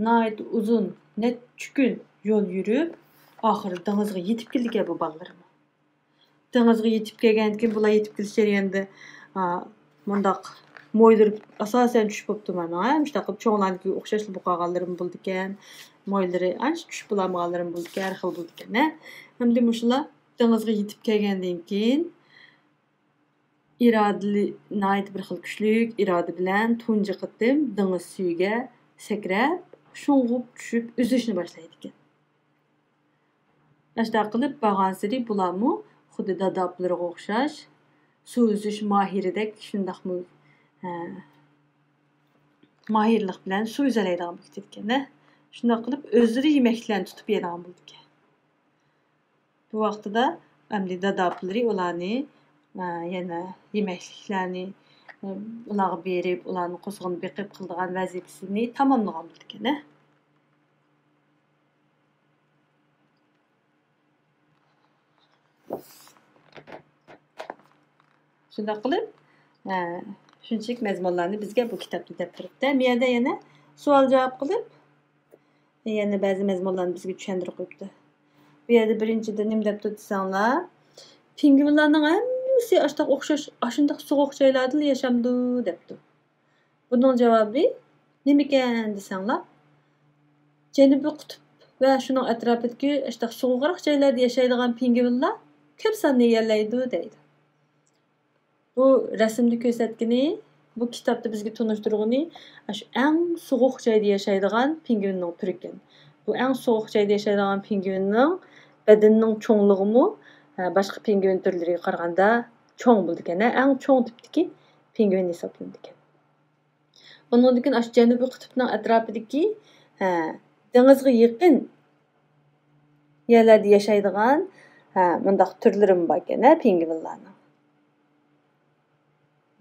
ناھايىتى ئۇزۇن، نەچچە كۈن يول يۈرۈپ، ئاخىرى دېڭىزغا يېتىپ كېلىدىكەن بۇ بالىلىرىمۇ. دېڭىزغا يېتىپ كەلگەندىن كېيىن، بۇلار يېتىپ كېلىش جەريانىدا، ئا، مۇنداق مويلىرى ئاساسەن چۈشۈپ بوپتۇ مانا. مۇشۇنداق قىلىپ چوڭلارنىڭكىگە ئوخشاشلا بولۇپ قالغانلىرىمۇ بولىدىكەن. مويلىرى ئانچە چۈشۈپ بولالمىغانلىرىمۇ بولىدىكەن، ھەر خىل بولىدىكەن. ئەمدى مۇشۇلار دېڭىزغا يېتىپ كەلگەندىن كېيىن، ئىرادىلى-، ناھايىتى بىر خىل كۈچلۈك ئىرادە بىلەن تۇنجى قېتىم دېڭىز سۈيىگە سەكرەپ، شۇڭغۇپ چۈشۈپ ئۈزۈشنى باشلايدىكەن. ئاشۇنداق قىلىپ بارغانسېرى بۇلارمۇ خۇددى دادا-ئاپىلىرىغا ئوخشاش سۇ ئۈزۈش ماھىرىدەك شۇنداقمۇ، ھە، ماھىرلىق بىلەن سۇ ئۈزەلەيدىغان بولۇپ كېتىدىكەن، ھە. شۇنداق قىلىپ ئۆزلىرى يېمەكلىكلەرنى تۇتۇپ يەيدىغان بولىدىكەن. بۇ ۋاقتىدا ئەمدى دادا-ئاپىلىرى ئۇلارنى، ئە، يەنە يېمەكلىكلەرنى، ئە، ئۇلارغا بېرىپ، ئۇلارنىڭ قورسىقىنى بېقىپ قىلىدىغان ۋەزىپىسىنى تاماملىغان بولىدىكەن، ھە. شۇنداق قىلىپ، ئە، شۇنچىلىك مەزمۇنلارنى بىزگە بۇ كىتابتا دەپ تۇرۇپتۇ. بۇ يەردە يەنە سوئال-جاۋاب قىلىپ، يەنە بەزى مەزمۇنلارنى بىزگە چۈشەندۈرۈپ قويۇپتۇ. بۇ يەردە بىرىنچىدىن نېمە دەپتۇ دېسەڭلار، پىڭگۋىنلارنىڭ ھەممىسى ئاشتاق ئوخشاش، ئاشۇنداق سوغۇق جايلاردىلا ياشامدۇ دەپتۇ. بۇنىڭ جاۋابى نېمىكەن دېسەڭلار، جەنۇبىي قۇتۇپ ۋە شۇنىڭ ئەتراپىدىكى ئاشتاق سوغۇقراق جايلاردا ياشايدىغان پىڭگۋىنلار كۆپ ساننى ئىگىلەيدۇ دەيدۇ. بۇ رەسىمدە كۆرسەتكىنى، بۇ كىتابتا بىزگە تونۇشتۇرغىنى، ئاشۇ ئەڭ سوغۇق جايدا ياشايدىغان پىڭگۋىننىڭ تۈرى ئىكەن. بۇ ئەڭ سوغۇق جايدا ياشايدىغان پىڭگۋىننىڭ بەدىنىنىڭ چوڭلۇقىمۇ، ھە، باشقا پىڭگۋىن تۈرلىرىگە قارىغاندا چوڭ بولىدىكەن، ھە، ئەڭ چوڭ تىپتىكى پىڭگۋىن ھېسابلىنىدىكەن. ئۇنىڭدىن كېيىن ئاشۇ جەنۇبىي قۇتۇپنىڭ ئەتراپىدىكى، ھە، دېڭىزغا يېقىن يەرلەردە ياشايدىغان، ھە، مۇنداق تۈرلىرىمۇ باركەن، ھە، پىڭگۋىنلارنىڭ.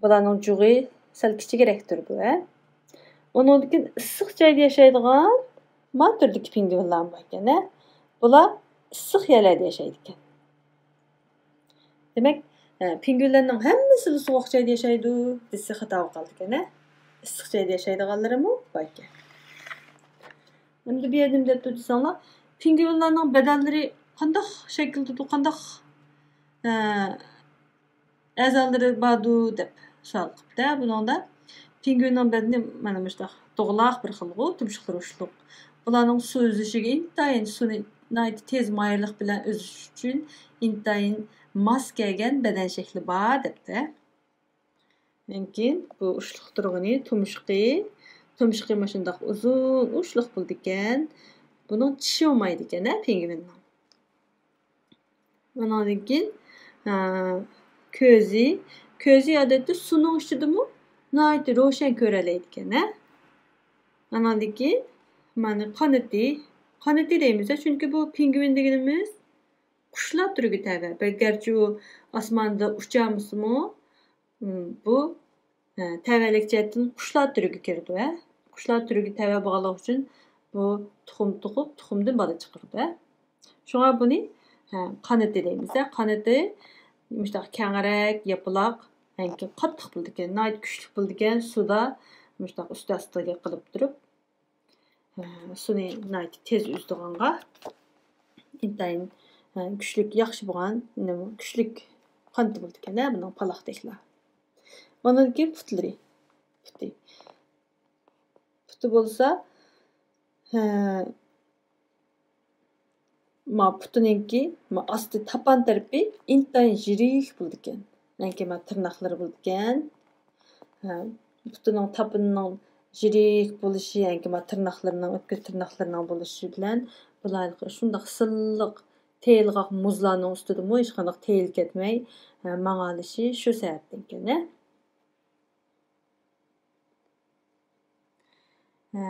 بۇلارنىڭ جۇغى سەل كىچىكرەك تۇرىدۇ، ھە. ئۇنىڭدىن كېيىن ئىسسىق جايدا ياشايدىغان ما تۈردىكى پىڭگۋىنلارمۇ باركەن، ھە. بۇلار ئىسسىق يەرلەردە ياشايدىكەن. دېمەك، ئە، پىڭگۋىنلارنىڭ ھەممىسىلا سوغۇق جايدا ياشايدۇ دېسە خاتا بولۇپ قالىدىكەن، ھە. ئىسسىق جايدا ياشايدىغانلىرىمۇ باركەن. ئەمدى بۇ يەردە نېمە دەپتۇ دېسەڭلار، پىڭگۋىنلارنىڭ بەدەنلىرى قانداق شەكىلدىدۇ، قانداق، ئە، ئەزالىرى باردۇ دەپ سوئال قىپتۇ. بۇنىڭدا پىڭگۋىننىڭ بەدىنى مانا مۇشۇنداق دوغىلاق بىر خىلغۇ، تۇمشۇقلىرى ئۇچلۇق. بۇلارنىڭ سۇ ئۈزۈشىگە ئىنتايىن، سۇنى ناھايىتى تېز ماھىرلىق بىلەن ئۈزۈش ئۈچۈن ئىنتايىن ماس كەلگەن بەدەن شەكلى بار دەپتۇ. لېكىن بۇ ئۇچلۇق تۇرغىنى تۇمشۇقى، تۇمشۇقى مۇشۇنداق ئۇزۇن ئۇچلۇق بولىدىكەن. بۇنىڭ چىشى بولمايدىكەن ھە پىڭگۋىننىڭ. ئۇنىڭدىن كېيىن، ئە، كۆزى، كۆزى ئادەتتە سۇنىڭ ئىچىدىمۇ ناھايىتى روشەن كۆرەلەيدىكەن ھە. ئۇنىڭدىن كېيىن مانا قانىتى، قانىتى دەيمىز ھە، چۈنكى بۇ پىڭگۋىن دېگىنىمىز قۇشلار تۈرىگە تەۋە. بە-، گەرچە ئۇ ئاسماندا ئۇچالمىسىمۇ، ئىم، بۇ، ئە، تەۋەلىك جەھەتتىن قۇشلار تۈرىگە كىرىدۇ، ھە. قۇشلار تۈرىگە تەۋە بولغانلىقى ئۈچۈن بۇ تۇخۇم تۇغۇپ، تۇخۇمدىن بالا چىقىرىدۇ، ھە. شۇڭا بۇنى، ھە، قانىتى دەيمىز، ھە. قانىتى مۇشۇنداق كەڭرەك، ياپىلاق، ھەم قاتتىق بولىدىكەن، ناھايىتى كۈچلۈك بولىدىكەن، سۇدا مۇشۇنداق ئۈستى ئاستىغا قىلىپ تۇرۇپ، ئە، سۇنى ناھايىتى تېز ئۈزىدىغانغا ئىنتايىن، ئە، كۈچلۈك، ياخشى بولغان، نېمە، كۈچلۈك قانىتى بولىدىكەن، ھە، بۇنىڭ پالاقتەكلا. ئۇنىڭدىن كېيىن پۇتلىرى. پۇتى. پۇتى بولسا، ھە، ما پۇتىنىڭكى، ما ئاستى تاپان تەرىپى ئىنتايىن يىرىك بولىدىكەن. يەنكى ما تىرناقلىرى بولىدىكەن. ھە، پۇتىنىڭ تاپىنىنىڭ يىرىك بولۇشى، يەنكى ما تىرناقلىرىنىڭ، ئۆتكۈر تىرناقلىرىنىڭ بولۇشى بىلەن بۇلار شۇنداق سىلىق، تېيىلغاق مۇزلارنىڭ ئۈستىدىمۇ ھېچقانداق تېيىل كەتمەي، ھە، ماڭالىشى شۇ سەۋەبتىنكەن، ھە. ھە،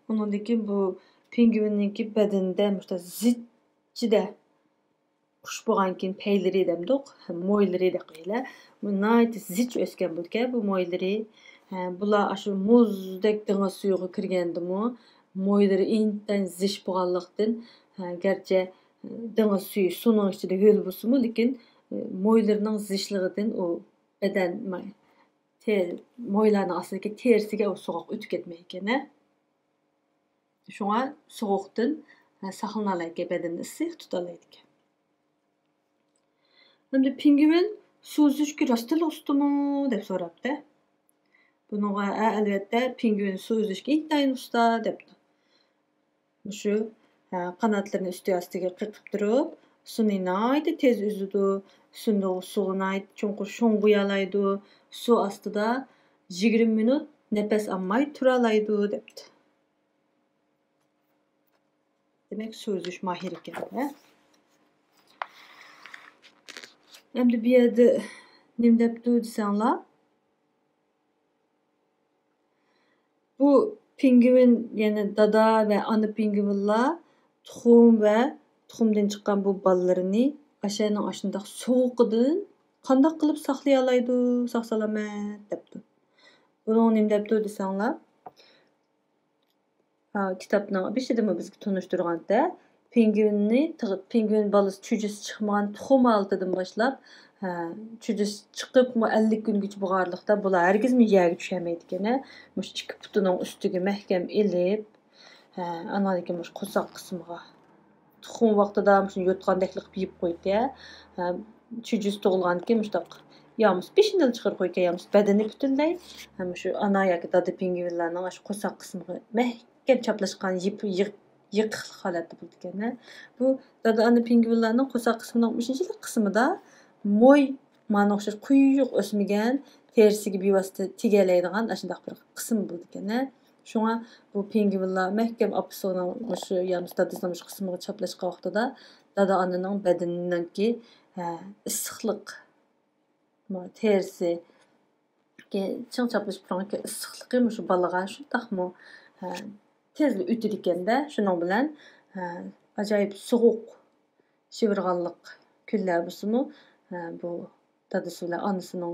ئۇنىڭدىن كېيىن بۇ پىڭگۋىننىڭكى بەدىنىدە مۇشۇنداق زىچچىدە قۇش بولغانكىن پەيلىرى دەمدۇق، مويلىرى دەپ قويايلى. بۇ ناھايىتى زىچ ئۆسكەن بولىدىكەن بۇ مويلىرى. ھە، بۇلار ئاشۇ مۇزدەك دېڭىز سۈيىگە كىرگەندىمۇ مويلىرى ئىنتايىن زىچ بولغانلىقتىن، ھە، گەرچە دېڭىز سۈيى سۇنىڭ ئىچىدە ھۆل بولسىمۇ، لېكىن، ئە، مويلىرىنىڭ زىچلىقىدىن ئۇ بەدەن، تېرە، مويلارنىڭ ئاستىدىكى تېرىسىگە ئۇ سوغۇق ئۆتۈپ كەتمەيدىكەن. شۇڭا سوغۇقتىن، ھە، ساقلىنالايدىكەن، بەدىنىنى ئىسسىق تۇتالايدىكەن. ئەمدى پىڭگۋىن سۇ ئۈزۈشكە راستتىنلا ئۇستىمۇ دەپ سوراپتۇ. بۇنىڭغا، ھە، ئەلۋەتتە، پىڭگۋىن سۇ ئۈزۈشكە ئىنتايىن ئۇستا دەپتۇ. مۇشۇ، ھە، قاناتلىرىنى ئۈستى ئاستىغا قېقىپ تۇرۇپ، سۇنى ناھايىتى تېز ئۈزىدۇ. سۇنى، سۇغا ناھايىتى چوڭقۇر شوڭغۇيالايدۇ. سۇ ئاستىدا يىگىرمە مىنۇت نەپەس ئالماي تۇرالايدۇ، دەپتۇ. دېمەك، سۇ ئۈزۈش ماھىرى ئىكەن، ھە؟ ئەمدى بۇ يەردە نېمە دەپتۇ دېسەڭلار، بۇ پىڭگۋىن، يەنى دادا ۋە ئانا پىڭگۋىنلار تۇخۇم ۋە تۇخۇمدىن چىققان بۇ بالىلىرىنى ئاشۇنىڭ ئاشۇنداق سوغۇقىدىن قانداق قىلىپ ساقلىيالايدۇ، ساق-سالامەت دەپتۇ. بۇنىڭ نېمە دەپتۇ دېسەڭلار، ھە، كىتابنىڭ بېشىدىمۇ بىزگە تونۇشتۇرغانتى، پىڭگۋىننى تىغ-، پىڭگۋىن بالىسى چۈجىسى چىقمىغان تۇخۇم ھالىتىدىن باشلاپ، ھە، چۈجىسى چىقىپمۇ ئەللىك كۈنگىچە بولغانلىقتا بۇلار ھەرگىزمۇ يەرگە چۈشەلمەيدىكەن، ھە. مۇشۇ ئىككى پۇتىنىڭ ئۈستىگە مەھكەم ئېلىپ، ھە، ئانىڭدىن كېيىن مۇشۇ قورساق قىسمىغا تۇخۇم ۋاقتىدا مۇشۇنى يوتقاندەكلا قىلىپ يېيىپ قويدى. ھە، چۈجىسى تۇغۇلغاندىن كېيىن مۇشۇنداق يا بولمىسا بېشىنىلا چىقىرىپ قويىدىكەن، يا بولمىسا بەدىنى پۈتۈنلەي، ھە، مۇشۇ ئانا ياكى دادا پىڭگۋىنلارنىڭ ئاشۇ قورساق قىسمىغا مەھكەم چاپلاشقان يىپ-، يىق-، يېقىقلىق ھالەتتە بولىدىكەن، ھە. بۇ دادا ئانا پىڭگۋىنلارنىڭ قورساق قىسمىنىڭ مۇشۇنچىلىك قىسمىدا موي، مانا ئوخشاش قويۇق ئۆسمىگەن، تېرىسىگە بىۋاسىتە تېگەلەيدىغان ئاشۇنداق بىر قىسىم بولىدىكەن، ھە. شۇڭا بۇ پىڭگۋىنلار مەھكەم ئاپىسىنىڭ مۇشۇ يا بولمىسا دادىسىنىڭ مۇشۇ قىسمىغا چاپلاشقان ۋاقتىدا دادا ئانىنىڭ بەدىنىنىڭكى، ھە، ئىسسىقلىق، ما، تېرىسى، چىڭ چاپلىشىپ تۇرغان ئىسسىقلىقى مۇشۇ بالىغا شۇنداقمۇ، ھە، تېزلا ئۆتىدىكەن-دە. شۇنىڭ بىلەن، ھە، ئاجايىپ سوغۇق شىۋىرغانلىق كۈنلەر بولسىمۇ، ھە، بۇ دادىسى بىلەن ئانىسىنىڭ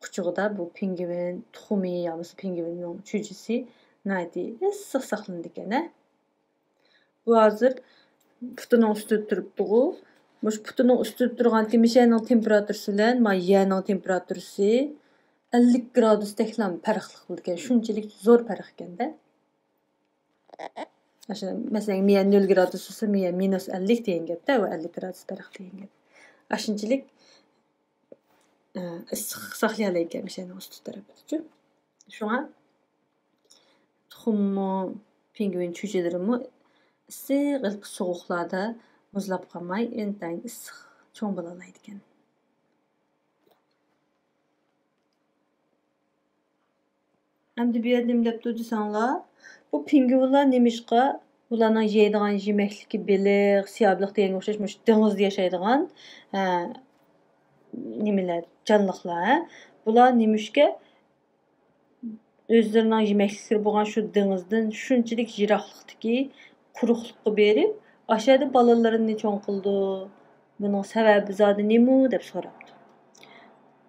قۇچىقىدا بۇ پىڭگۋىن تۇخۇمى يا بولمىسا پىڭگۋىننىڭ چۈجىسى ناھايىتى ئىسسىق ساقلىنىدىكەن، ھە. بۇ ھازىر پۇتىنىڭ ئۈستىدە تۇرۇپتىغۇ. مۇشۇ پۇتىنىڭ ئۈستىدە تۇرغانكى مۇشۇ يەرنىڭ تېمپېراتۇرىسى بىلەن ما يەرنىڭ تېمپېراتۇرىسى ئەللىك گرادۇستەكلا پەرقلىق بولىدىكەن. شۇنچىلىك زور پەرق ئىكەن-دە. ئاشۇ، مەسىلەن، مىيە نۆل گرادۇس بولسا، مىيە مىنۇس ئەللىك دېگەن گەپتە، ئۇ ئەللىك گرادۇس پەرق دېگەن گەپ. ئاشۇنچىلىك، ئە، ئىسسىق ساقلىيالايدىكەن مىشەنىڭ ئۈستى تەرىپىدىچۇ. شۇڭا تۇخۇممۇ، پىڭگۋىن چۈجىلىرىمۇ ئىسسىق، ھېلىقى سوغۇقلاردا مۇزلاپ قالماي، ئىنتايىن ئىسسىق چوڭ بولالايدىكەن. ئەمدى بۇ يەردە نېمە دەپتۇ دېسەڭلار، بۇ پىڭگۋىنلار نېمىشقا، بۇلارنىڭ يەيدىغان يېمەكلىكى بېلىق، سىيابېلىق دېگەنگە ئوخشاش، مۇشۇ دېڭىزدا ياشايدىغان، ھە، نېمىلەر، جانلىقلار، ھە؟ بۇلار نېمىشقا ئۆزلىرىنىڭ يېمەكلىكلىرى بولغان شۇ دېڭىزدىن شۇنچىلىك يىراقلىقتىكى قۇرۇقلۇققا بېرىپ، ئاشۇ يەردە بالىلىرىنى چوڭ قىلىدۇ؟ بۇنىڭ سەۋەبى زادى نېمە؟ دەپ سوراپتۇ.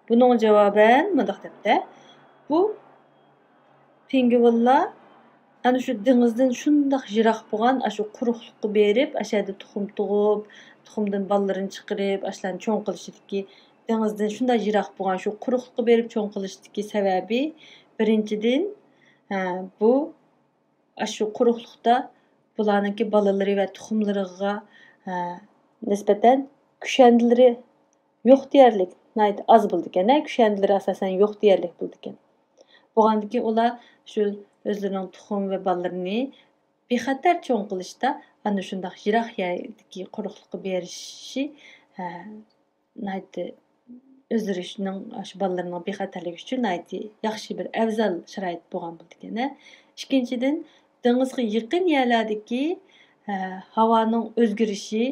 بۇنىڭغا جاۋابەن مۇنداق دەپتۇ، بۇ پىڭگۋىنلار ئەنە شۇ دېڭىزدىن شۇنداق يىراق بولغان ئاشۇ قۇرۇقلۇققا بېرىپ، ئاشۇ يەردە تۇخۇم تۇغۇپ، تۇخۇمدىن بالىلىرىنى چىقىرىپ، ئاشۇلارنى چوڭ قىلىشىدىكى، دېڭىزدىن شۇنداق يىراق بولغان شۇ قۇرۇقلۇققا بېرىپ چوڭ قىلىشىدىكى سەۋەبى، بىرىنچىدىن، ھە، بۇ ئاشۇ قۇرۇقلۇقتا بۇلارنىڭكى بالىلىرى ۋە تۇخۇملىرىغا، ھە، نىسبەتەن كۈشەندىلىرى يوق دېيەرلىك، ناھايىتى ئاز بولىدىكەن، ھە، كۈشەندىلىرى ئاساسەن يوق دېيەرلىك بولىدىكەن. بولغاندىكىن ئۇلار شۇ ئۆزلىرىنىڭ تۇخۇم ۋە بالىلىرىنى بىخەتەر چوڭ قىلىشتا ئەنە شۇنداق يىراق يەردىكى قۇرۇقلۇققا بېرىشى، ھە، ناھايىتى ئۆزلىرىنىڭ، ئاشۇ بالىلىرىنىڭ بىخەتەرلىكى ئۈچۈن ناھايىتى ياخشى بىر ئەۋزەل شارائىت بولغان بولىدىكەن. ئىككىنچىدىن، دېڭىزغا يېقىن يەرلەردىكى، ھە، ھاۋانىڭ ئۆزگىرىشى،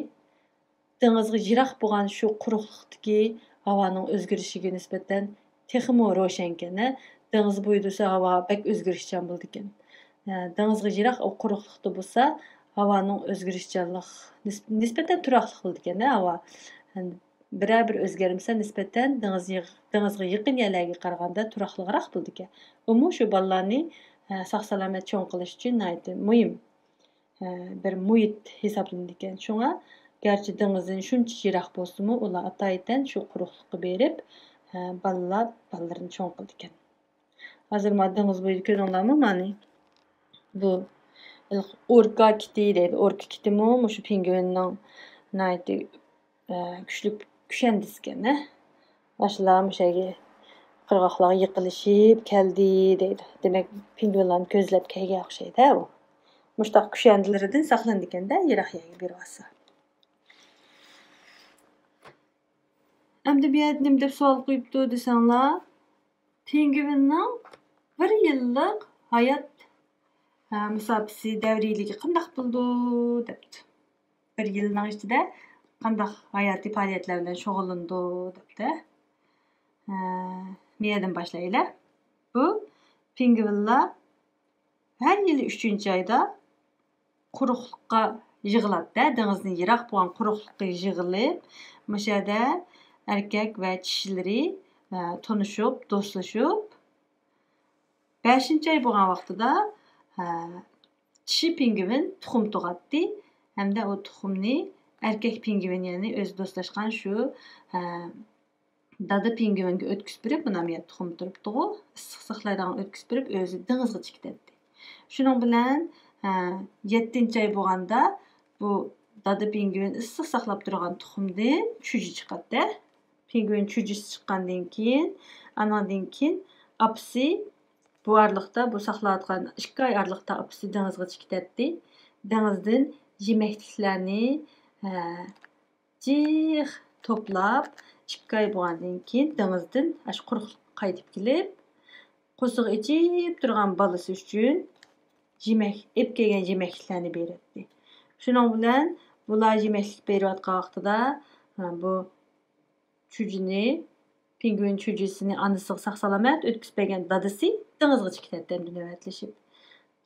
دېڭىزغا يىراق بولغان شۇ قۇرۇقلۇقتىكى ھاۋانىڭ ئۆزگىرىشىگە نىسبەتەن تېخىمۇ روشەنكەن. دېڭىز بويىدا بولسا ھاۋا بەك ئۆزگىرىشچان بولىدىكەن. دېڭىزغا يىراق ئۇ قۇرۇقلۇقتا بولسا ھاۋانىڭ ئۆزگىرىشچانلىق نىس-، نىسبەتەن تۇراقلىق بولىدىكەن ھاۋا. بىرەر بىر ئۆزگەرمىسە نىسبەتەن دېڭىز يېق-، دېڭىزغا يېقىن يەرلەرگە قارىغاندا تۇراقلىقراق بولىدىكەن. ئۇمۇ شۇ بالىلارنى، ئە، ساق-سالامەت چوڭ قىلىش ئۈچۈن ناھايىتى مۇھىم، ئە، بىر مۇھىت ھېسابلىنىدىكەن. شۇڭا گەرچە دېڭىزدىن شۇنچە يىراق بولسىمۇ، ئۇلار ئاتايىتەن شۇ قۇرۇقلۇققا بېرىپ، ئە، بالىلار، بالىلىرىنى چوڭ قىلىدىكەن. ھازىر ما دېڭىز بويىدا كۆردۈڭلارمۇ مانى؟ بۇ ئوركا كىتى دەيدۇ. ئوركا كىتىمۇ مۇشۇ پىڭگۋىننىڭ ناھايىتى، ئە، كۈچلۈك كۈشەندىسىكەن، ھە؟ ئاشۇلار مۇشۇ يەرگە قىرغاقلارغا يېقىنلىشىپ كەلدى دەيدۇ. دېمەك، پىڭگۋىنلارنى كۆزلەپ كەلگەن ئوخشايدۇ، ھە، ئۇ. مۇشۇنداق كۈشەندىلىرىدىن ساقلىنىدىكەن-دە، يىراق يەرگە بېرىۋالسا. ئەمدى بۇ يەردە نېمە دەپ سوئال قويۇپتۇ دېسەڭلار، پىڭگۋىننىڭ بىر يىللىق ھايات، ھە، مۇساپىسى، دەۋرىيلىكى قانداق بولىدۇ دەپتۇ. بىر يىلنىڭ ئىچىدە قانداق ھاياتىي پائالىيەتلەر بىلەن شۇغۇللىنىدۇ دەپتۇ. ھە، مىيەدىن باشلايلى. بۇ پىڭگۋىنلار ھەر يىلى ئۈچىنچى ئايدا قۇرۇقلۇققا يىغىلاتتى، دېڭىزدىن يىراق بولغان قۇرۇقلۇققا يىغىلىپ، مۇشۇ يەردە ئەركەك ۋە چىشىلىرى، ئە، تونۇشۇپ، دوستلىشىپ، بەشىنچى ئاي بولغان ۋاقتىدا، ئە، چىشى پىڭگۋىن تۇخۇم تۇغاتتى ھەمدە ئۇ تۇخۇمنى ئەركەك پىڭگۋىن، يەنى ئۆزى دوستلاشقان شۇ، ئە، دادا پىڭگۋىنگە ئۆتكۈزۈپ بېرىپ، مانا بۇ يەردە تۇخۇم تۇرۇپتىغۇ، ئىسسىق ساقلايدىغان ئۆتكۈزۈپ بېرىپ، ئۆزى دېڭىزغىچە كېتەتتى. شۇنىڭ بىلەن، ھە، يەتتىنچى ئاي بولغاندا، بۇ دادا پىڭگۋىن ئىسسىق ساقلاپ تۇرغان تۇخۇمدىن چۈجە چىقاتتى. پىڭگۋىن چۈجىسى چىققاندىن كېيىن، ئانىڭدىن كېيىن ئاپىسى بۇ ئارىلىقتا، بۇ ساقلاۋاتقان ئىككى ئاي ئارىلىقتا ئاپىسى دېڭىزغىچە كېتەتتى. دېڭىزدىن يېمەكلىكلەرنى، ھە، جىق توپلاپ، ئىككى ئاي بولغاندىن كېيىن دېڭىزدىن ئاشۇ قۇرۇقلۇققا قايتىپ كېلىپ، قورسىقى ئېچىپ تۇرغان بالىسى ئۈچۈن يېمەك، ئېلىپ كەلگەن يېمەكلىكلەرنى بېرەتتى. شۇنىڭ بىلەن بۇلار يېمەكلىك بېرىۋاتقان ۋاقتىدا، ھە، بۇ چۈجىنى، پىڭگۋىن چۈجىسىنى ئانىسىغا ساق-سالامەت ئۆتكۈزۈپ بەرگەن دادىسى دېڭىزغىچە كېتەتتى ئەمدى نۆۋەتلىشىپ.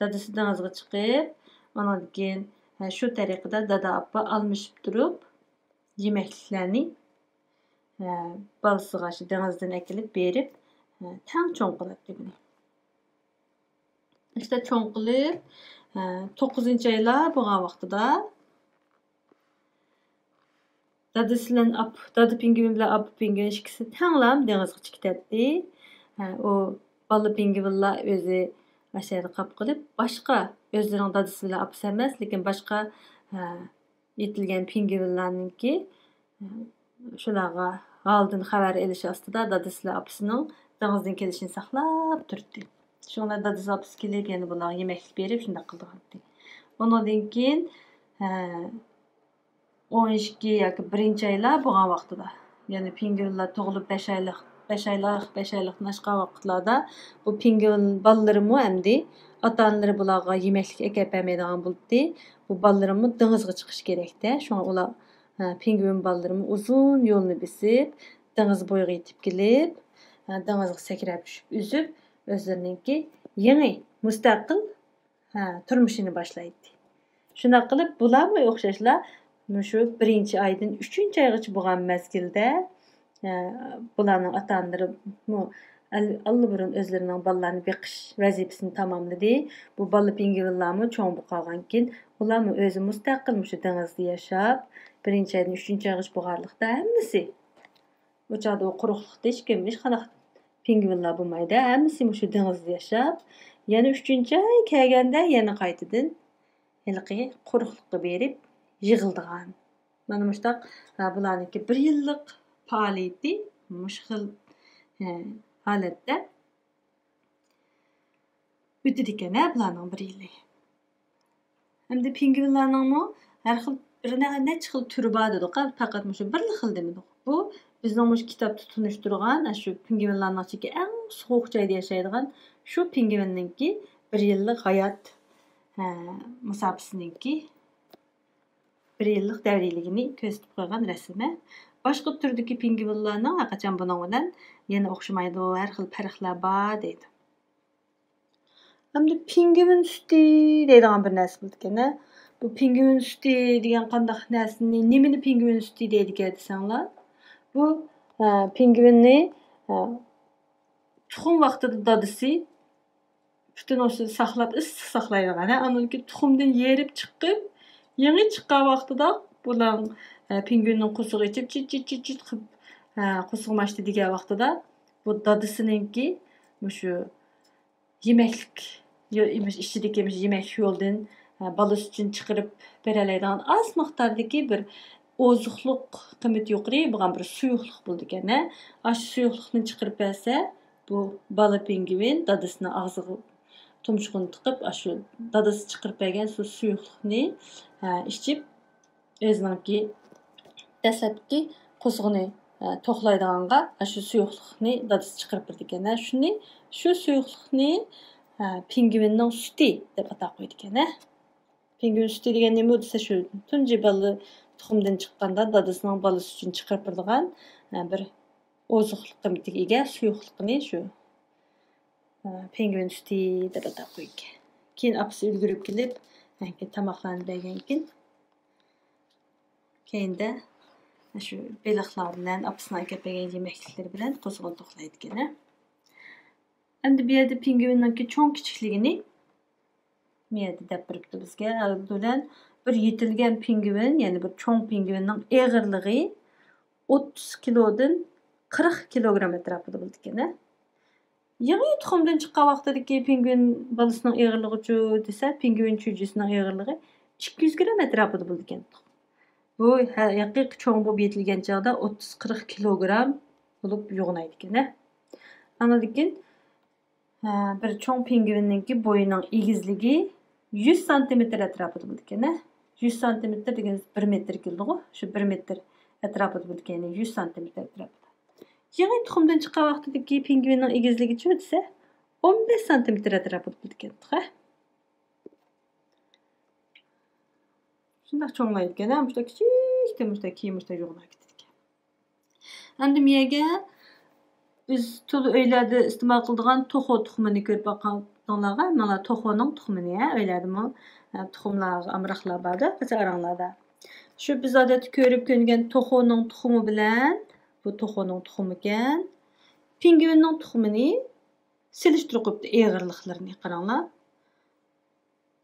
دادىسى دېڭىزغا چىقىپ، ئۇنىڭدىن كېيىن، ھە، شۇ تەرىقىدە دادا-ئاپا ئالمىشىپ تۇرۇپ، يېمەكلىكلەرنى، ئە، بالىسىغا شۇ دېڭىزدىن ئەكېلىپ بېرىپ، ئە، تەڭ چوڭ قىلاتتى بۇنى. ئىشتە چوڭ قىلىپ، ئە، توققۇزىنچى ئايلار بولغان ۋاقتىدا دادىسى بىلەن ئاپ-، دادا پىڭگۋىن بىلەن ئاپا پىڭگۋىن ئىككىسى تەڭلا دېڭىزغا چىقىپ كېتەتتى. ئە، ئۇ بالا پىڭگۋىنلار ئۆزى ئاشۇ يەردە قاپ قېلىپ، باشقا ئۆزلىرىنىڭ دادىسى بىلەن ئاپىسى ئەمەس، لېكىن باشقا، ئە، يېتىلگەن پىڭگۋىنلارنىڭكى، ئە، شۇلارغا ھالىدىن خەۋەر ئېلىش ئاستىدا دادىسى بىلەن ئاپىسىنىڭ دېڭىزدىن كېلىشىنى ساقلاپ تۇراتتى. شۇڭا دادىسى ئاپىسى كېلىپ، يەنە بۇلارغا يېمەكلىك بېرىپ، شۇنداق قىلىدىغانتى. ئۇنىڭدىن كېيىن، ئە، ئون ئىككى ياكى بىرىنچى ئايلار بولغان ۋاقتىدا، يەنى پىڭگۋىنلار تۇغۇلۇپ بەش ئايلىق، بەش ئايلىق، بەش ئايلىقتىن ئاشقان ۋاقىتلاردا بۇ پىڭگۋىن بالىلىرىمۇ ئەمدى ئاتا-ئانىلىرى بۇلارغا يېمەكلىك ئەكەپ بەرمەيدىغان بولدى. بۇ بالىلىرىمۇ دېڭىزغا چىقىش كېرەكتە. شۇڭا ئۇلار، ھە، پىڭگۋىن بالىلىرىمۇ ئۇزۇن يولنى بېسىپ، دېڭىز بويىغا يېتىپ كېلىپ، ھە، دېڭىزغا سەكرەپ چۈشۈپ ئۈزۈپ، ئۆزلىرىنىڭكى يېڭى مۇستەقىل ھە، تۇرمۇشىنى باشلايتتى. شۇنداق قىلىپ، بۇلارمۇ ئوخشاشلا مۇشۇ بىرىنچى ئايدىن ئۈچىنچى ئايغىچە بولغان مەزگىلدە، ھە، بۇلارنىڭ ئاتا-ئانىلىرىمۇ ئەل-، ئاللىبۇرۇن ئۆزلىرىنىڭ بالىلارنى بېقىش ۋەزىپىسىنى تاماملىدى. بۇ بالا پىڭگۋىنلارمۇ چوڭ بولۇپ قالغانكىن، ئۇلارمۇ ئۆزى مۇستەقىل مۇشۇ دېڭىزدا ياشاپ، بىرىنچى ئايدىن ئۈچىنچى ئايغىچە بولغانلىقتا ھەممىسى ئۇ چاغدا ئۇ قۇرۇقلۇقتا ھېچكىم، ھېچقانداق پىڭگۋىنلار بولمايدۇ. ھەممىسى مۇشۇ دېڭىزدا ياشاپ، يەنە ئۈچىنچى ئاي كەلگەندە يەنە قايتىدىن ھېلىقى قۇرۇقلۇققا بېرىپ يىغىلىدىغان. مانا مۇشۇنداق، ھە، بۇلارنىڭكى بىر يىللىق پائالىيىتى مۇشۇ خىل، ھە، ھالەتتە ئۆتىدىكەن، ھە، بۇلارنىڭ بىر يىلى. ئەمدى پىڭگۋىنلارنىڭمۇ ھەر خىل بىر نە-، نەچچە خىل تۈرى بار دېدۇق، پەقەت مۇشۇ بىرلا خىل دېمىدۇق. بۇ بىزنىڭ مۇشۇ كىتابتا تونۇشتۇرغان، ئە، شۇ پىڭگۋىنلارنىڭ ئىچىدىكى ئەڭ سوغۇق جايدا ياشايدىغان شۇ پىڭگۋىننىڭكى بىر يىللىق ھايات، ئە، مۇساپىسىنىڭكى بىر يىللىق دەۋرىيلىكىنى كۆرسىتىپ قويغان رەسىمى. باشقا تۈردىكى پىڭگۋىنلارنىڭ ھەرقاچان بۇنىڭ بىلەن يەنە ئوخشىمايدۇ، ھەر خىل پەرقلەر بار دەيدۇ. ئەمدى پىڭگۋىن سۈتى دەيدىغان بىر نەرسە بولىدىكەن. بۇ پىڭگۋىن سۈتى دېگەن قانداق نەرسىنى، نېمىنى پىڭگۋىن سۈتى دەيدىكەن دېسەڭلار، بۇ، ئە، پىڭگۋىننى، ئە، تۇخۇم ۋاقتىدا دادىسى پۈتۈن ئۇسۇل ساقلاپ، ئىسسىق ساقلايدىغان، ھە، ئاندىن كېيىن تۇخۇمدىن يېرىپ چىقىپ، يېڭى چىققان ۋاقتىدا بۇلار، ئە، پىڭگۋىننىڭ قورسىقى ئېچىپ، چىت، چىت، چىت، چىت قىلىپ، ئە، قورسىقىمۇ ئاچتى دېگەن ۋاقتىدا، بۇ دادىسىنىڭكى مۇشۇ يېمەكلىك، يو-، ئىچىدىكى مۇشۇ يېمەك يولىدىن، ئە، بالىسى ئۈچۈن چىقىرىپ بېرەلەيدىغان ئاز مىقداردىكى بىر ئوزۇقلۇق قىممىتى يۇقىرى بولغان بىر سۇيۇقلۇق بولىدىكەن، ھە. ئاشۇ سۇيۇقلۇقنى چىقىرىپ بەرسە، بۇ بالا پىڭگۋىن دادىسىنىڭ ئاغزىغا تۇمشۇقىنى تىقىپ، ئاشۇ دادىسى چىقىرىپ بەرگەن شۇ سۇيۇقلۇقنى، ھە، ئىچىپ، ئۆزىنىڭكى دەسلەپكى قورسىقىنى، ھە، توقلايدىغانغا ئاشۇ سۇيۇقلۇقنى دادىسى چىقىرىپ بېرىدىكەن، ھە. شۇنى، شۇ سۇيۇقلۇقنى، ھە، پىڭگۋىننىڭ سۈتى دەپ ئاتاپ قويىدىكەن، ھە. پىڭگۋىن سۈتى دېگەن نېمە دېسە، شۇ تۇنجى بالا تۇخۇمدىن چىققاندا دادىسىنىڭ بالىسى ئۈچۈن چىقىرىپ بېرىدىغان، ھە، بىر ئوزۇقلۇق قىممىتىگە ئىگە سۇيۇقلۇقنى شۇ، ئە، پېڭگۋىن سۈتى دەپ ئاتاپ قويىدىكەن. كېيىن ئاپىسى ئۈلگۈرۈپ كېلىپ، ئەنكى تاماقلارنى بەرگەنكىن، كەينىدە شۇ بېلىقلار بىلەن ئاپىسىنىڭ ئەكەپ بەرگەن يېمەكلىكلىرى بىلەن قورسىقىنى توقلايدىكەن. ئەمدى بۇ يەردە پېڭگۋىننىڭكى چوڭ كىچىكلىكىنى بۇ يەردە دەپ بېرىپتۇ بىزگە. ئالدى بىلەن بىر يېتىلگەن پېڭگۋىن، يەنى بىر چوڭ پېڭگۋىننىڭ ئېغىرلىقى ئوتتۇز كىلودىن قىرىق كىلوگرام ئەتراپىدا بولىدىكەن. يېڭى تۇخۇمدىن چىققان ۋاقتىدىكى پېڭگۋىن بالىسىنىڭ ئېغىرلىقىچۇ دېسە، پېڭگۋىن چۈجىسىنىڭ ئېغىرلىقى ئىككى يۈز گرام ئەتراپىدا بولىدىكەن. بۇ ھە-، ھەقىقىي چوڭ بولۇپ يېتىلگەن چاغدا ئوتتۇز قىرىق كىلوگرام بولۇپ يوغىنايدىكەن. ئاندىن كېيىن، ھە، بىر چوڭ پېڭگۋىننىڭكى بويىنىڭ ئېگىزلىكى يۈز سانتىمېتىر ئەتراپىدا بولىدىكەن. يۈز سانتىمېتىر دېگىنىمىز بىر مېتىر كېلىدىغۇ، شۇ بىر مېتىر ئەتراپىدا بولىدىكەن، يەنى يۈز سانتىمېتىر ئەتراپىدا. يېڭى تۇخۇمدىن چىققان ۋاقتىدىكى پېڭگۋىننىڭ ئېگىزلىكىچۇ دېسە، ئون بەش سانتىمېتىر ئەتراپىدا بولىدىكەن تېخى. شۇنداق چوڭلايدىكەن، ھە، مۇشۇنداق كىچىكتىن مۇشۇنداق، كېيىن مۇشۇنداق يوغىناپ كېتىدىكەن. ئەمدى مېيەگە بىز تولا ئۆيلەردە ئىستېمال قىلىدىغان توخۇ تۇخۇمىنى كۆرۈپ باققانلارغا، مانا توخۇنىڭ تۇخۇمىنى، ھە، ئۆيلەردىمۇ، ھە، تۇخۇملارغا ئامراقلار باردۇ، قاچا ئاراڭلاردا. شۇ بىز ئادەتتە كۆرۈپ كۆنگەن توخۇنىڭ تۇخۇمى بىلەن، بۇ توخۇنىڭ تۇخۇمىكەن، پېڭگۋىننىڭ تۇخۇمىنى سېلىشتۇرۇپ قويۇپتۇ ئېغىرلىقلىرىنى. قاراڭلار.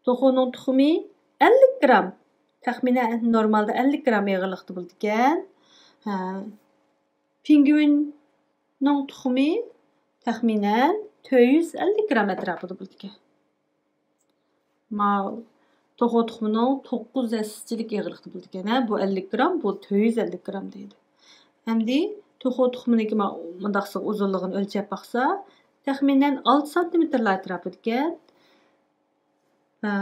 توخۇنىڭ تۇخۇمى ئەللىك گرام. تەخمىنەن نورمالدا ئەللىك گرام ئېغىرلىقتا بولىدىكەن. ھە. پېڭگۋىننىڭ تۇخۇمى تەخمىنەن تۆت يۈز ئەللىك گرام ئەتراپىدا بولىدىكەن. ما توخۇ تۇخۇمىنىڭ توققۇز ھەسسىچىلىك ئېغىرلىقتا بولىدىكەن، ھە، بۇ ئەللىك گرام، بۇ تۆت يۈز ئەللىك گرام دەيدۇ. ئەمدى توخۇ تۇخۇمىنىڭكى ما-، مۇنداق ئۇزۇنلۇقىنى ئۆلچەپ باقسا، تەخمىنەن ئالتە سانتىمېتىرلار ئەتراپىدىكەن. ئە،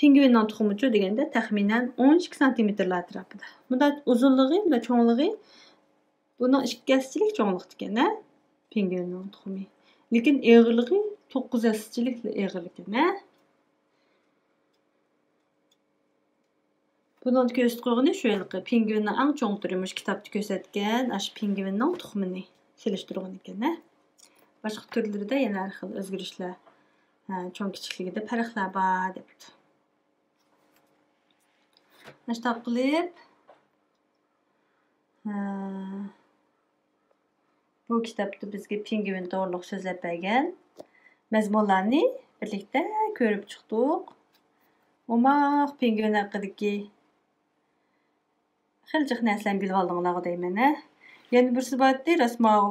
پىڭگۋىننىڭ تۇخۇمىچۇ دېگەندە، تەخمىنەن ئون ئىككى سانتىمېتىرلار ئەتراپىدا. بۇنداق ئۇزۇنلۇقى، بۇنداق چوڭلۇقى، بۇنىڭ ئىككى ھەسسىچىلىك چوڭلۇقتىكەن، ھە؟ پىڭگۋىننىڭ تۇخۇمى. لېكىن ئېغىرلىقى توققۇز ھەسسىچىلىك ئېغىرلىقكەن، ھە؟ بۇنىڭدا كۆرسىتىپ قويغىنى شۇ ھېلىقى پىڭگۋىننىڭ ئەڭ چوڭ تۈرى، مۇشۇ كىتابتا كۆرسەتكەن ئاشۇ پىڭگۋىننىڭ تۇخۇمىنى سېلىشتۇرغان ئىكەن، ھە. باشقا تۈرلىرىدە يەنە ھەر خىل ئۆزگىرىشلەر، ھە، چوڭ كىچىكلىكىدە پەرقلەر بار دەپتۇ. مۇشۇنداق قىلىپ، ھە، بۇ كىتابتا بىزگە پىڭگۋىن توغرۇلۇق سۆزلەپ بەرگەن مەزمۇنلارنى بىرلىكتە كۆرۈپ چىقتۇق. ئوماق پىڭگۋىن ھەققىدىكى خېلى جىق نەرسىلەرنى بىلىۋالدىڭلارغۇ دەيمەن، ھە. يەنە بىرسى بارتتى، راست ماۋۇ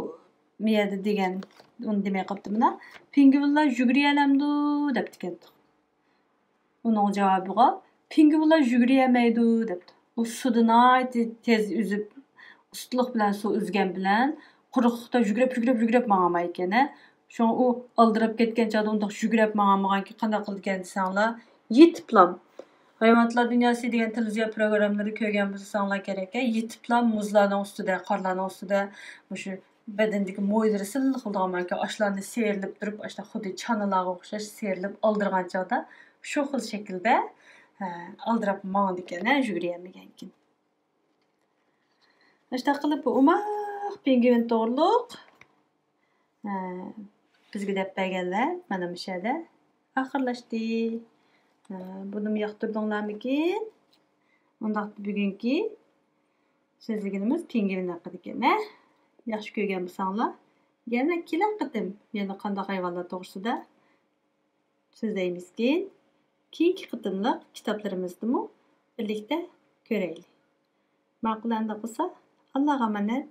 مىيەدە دېگەن، ئۇنى دېمەي قاپتۇ مانا. پىڭگۋىنلار يۈگۈرۈۋالامدۇ دەپتىكەن. ئۇنىڭ جاۋابىغا، پىڭگۋىنلار يۈگۈرۈۋالمايدۇ دەپتۇ. ئۇ سۇدا ناھايىتى تېز ئۈزۈپ، ئۇستىلىق بىلەن سۇ ئۈزگەن بىلەن قۇرۇقلۇقتا يۈگۈرۈپ، يۈگۈرۈپ، يۈگۈرۈپ ماڭالمايدىكەن، ھە. شۇڭا ئۇ ئالدىراپ كەتكەن چاغدا ئۇنداق يۈگۈرۈپ ماڭالمىغانكەن، قانداق قىلىدىكەن دېسەڭلار، يېتىپلام. ھايۋاناتلار دۇنياسى دېگەن تېلېۋىزىيە پروگراممىلىرى كۆرگەن بولساڭلار كېرەك، ھە، يېتىپلام مۇزلارنىڭ ئۈستىدە، قارلارنىڭ ئۈستىدە مۇشۇ بەدىنىدىكى مويلىرى سىللىق بولىدىغان باركەن، ئاشۇلارنى سىيرىلىپ تۇرۇپ، ئاشۇنداق خۇددى چانىلارغا ئوخشاش سىيرىلىپ ئالدىرىغان چاغدا شۇ خىل شەكىلدە، ھە، ئالدىراپ ماڭىدىكەن، ھە، يۈگۈرەلمىگەنكىن. ئاشۇنداق قىلىپ بۇ ئوماق پىڭگۋىن توغرۇلۇق، ھە، بىزگە دەپ بەرگەنلەر مانا مۇشۇ يەردە ئاخىرلاشتى. ھە، بۇنىمۇ ياقتۇردۇڭلارمىكىن؟ ئۇنداقتا بۈگۈنكى سۆزلىگىنىمىز پىڭگۋىن ھەققىدىكەن، ھە؟ ياخشى كۆرگەن بولساڭلار، يەنە كېلەر قېتىم يەنە قانداق ھايۋانلار توغرىسىدا سۆزلەيمىزكىن؟ كېيىنكى قېتىملىق كىتابلىرىمىزدىمۇ بىرلىكتە كۆرەيلى. ماقۇل، ئەمدى قىلسا، ئاللاغا ئامانەت.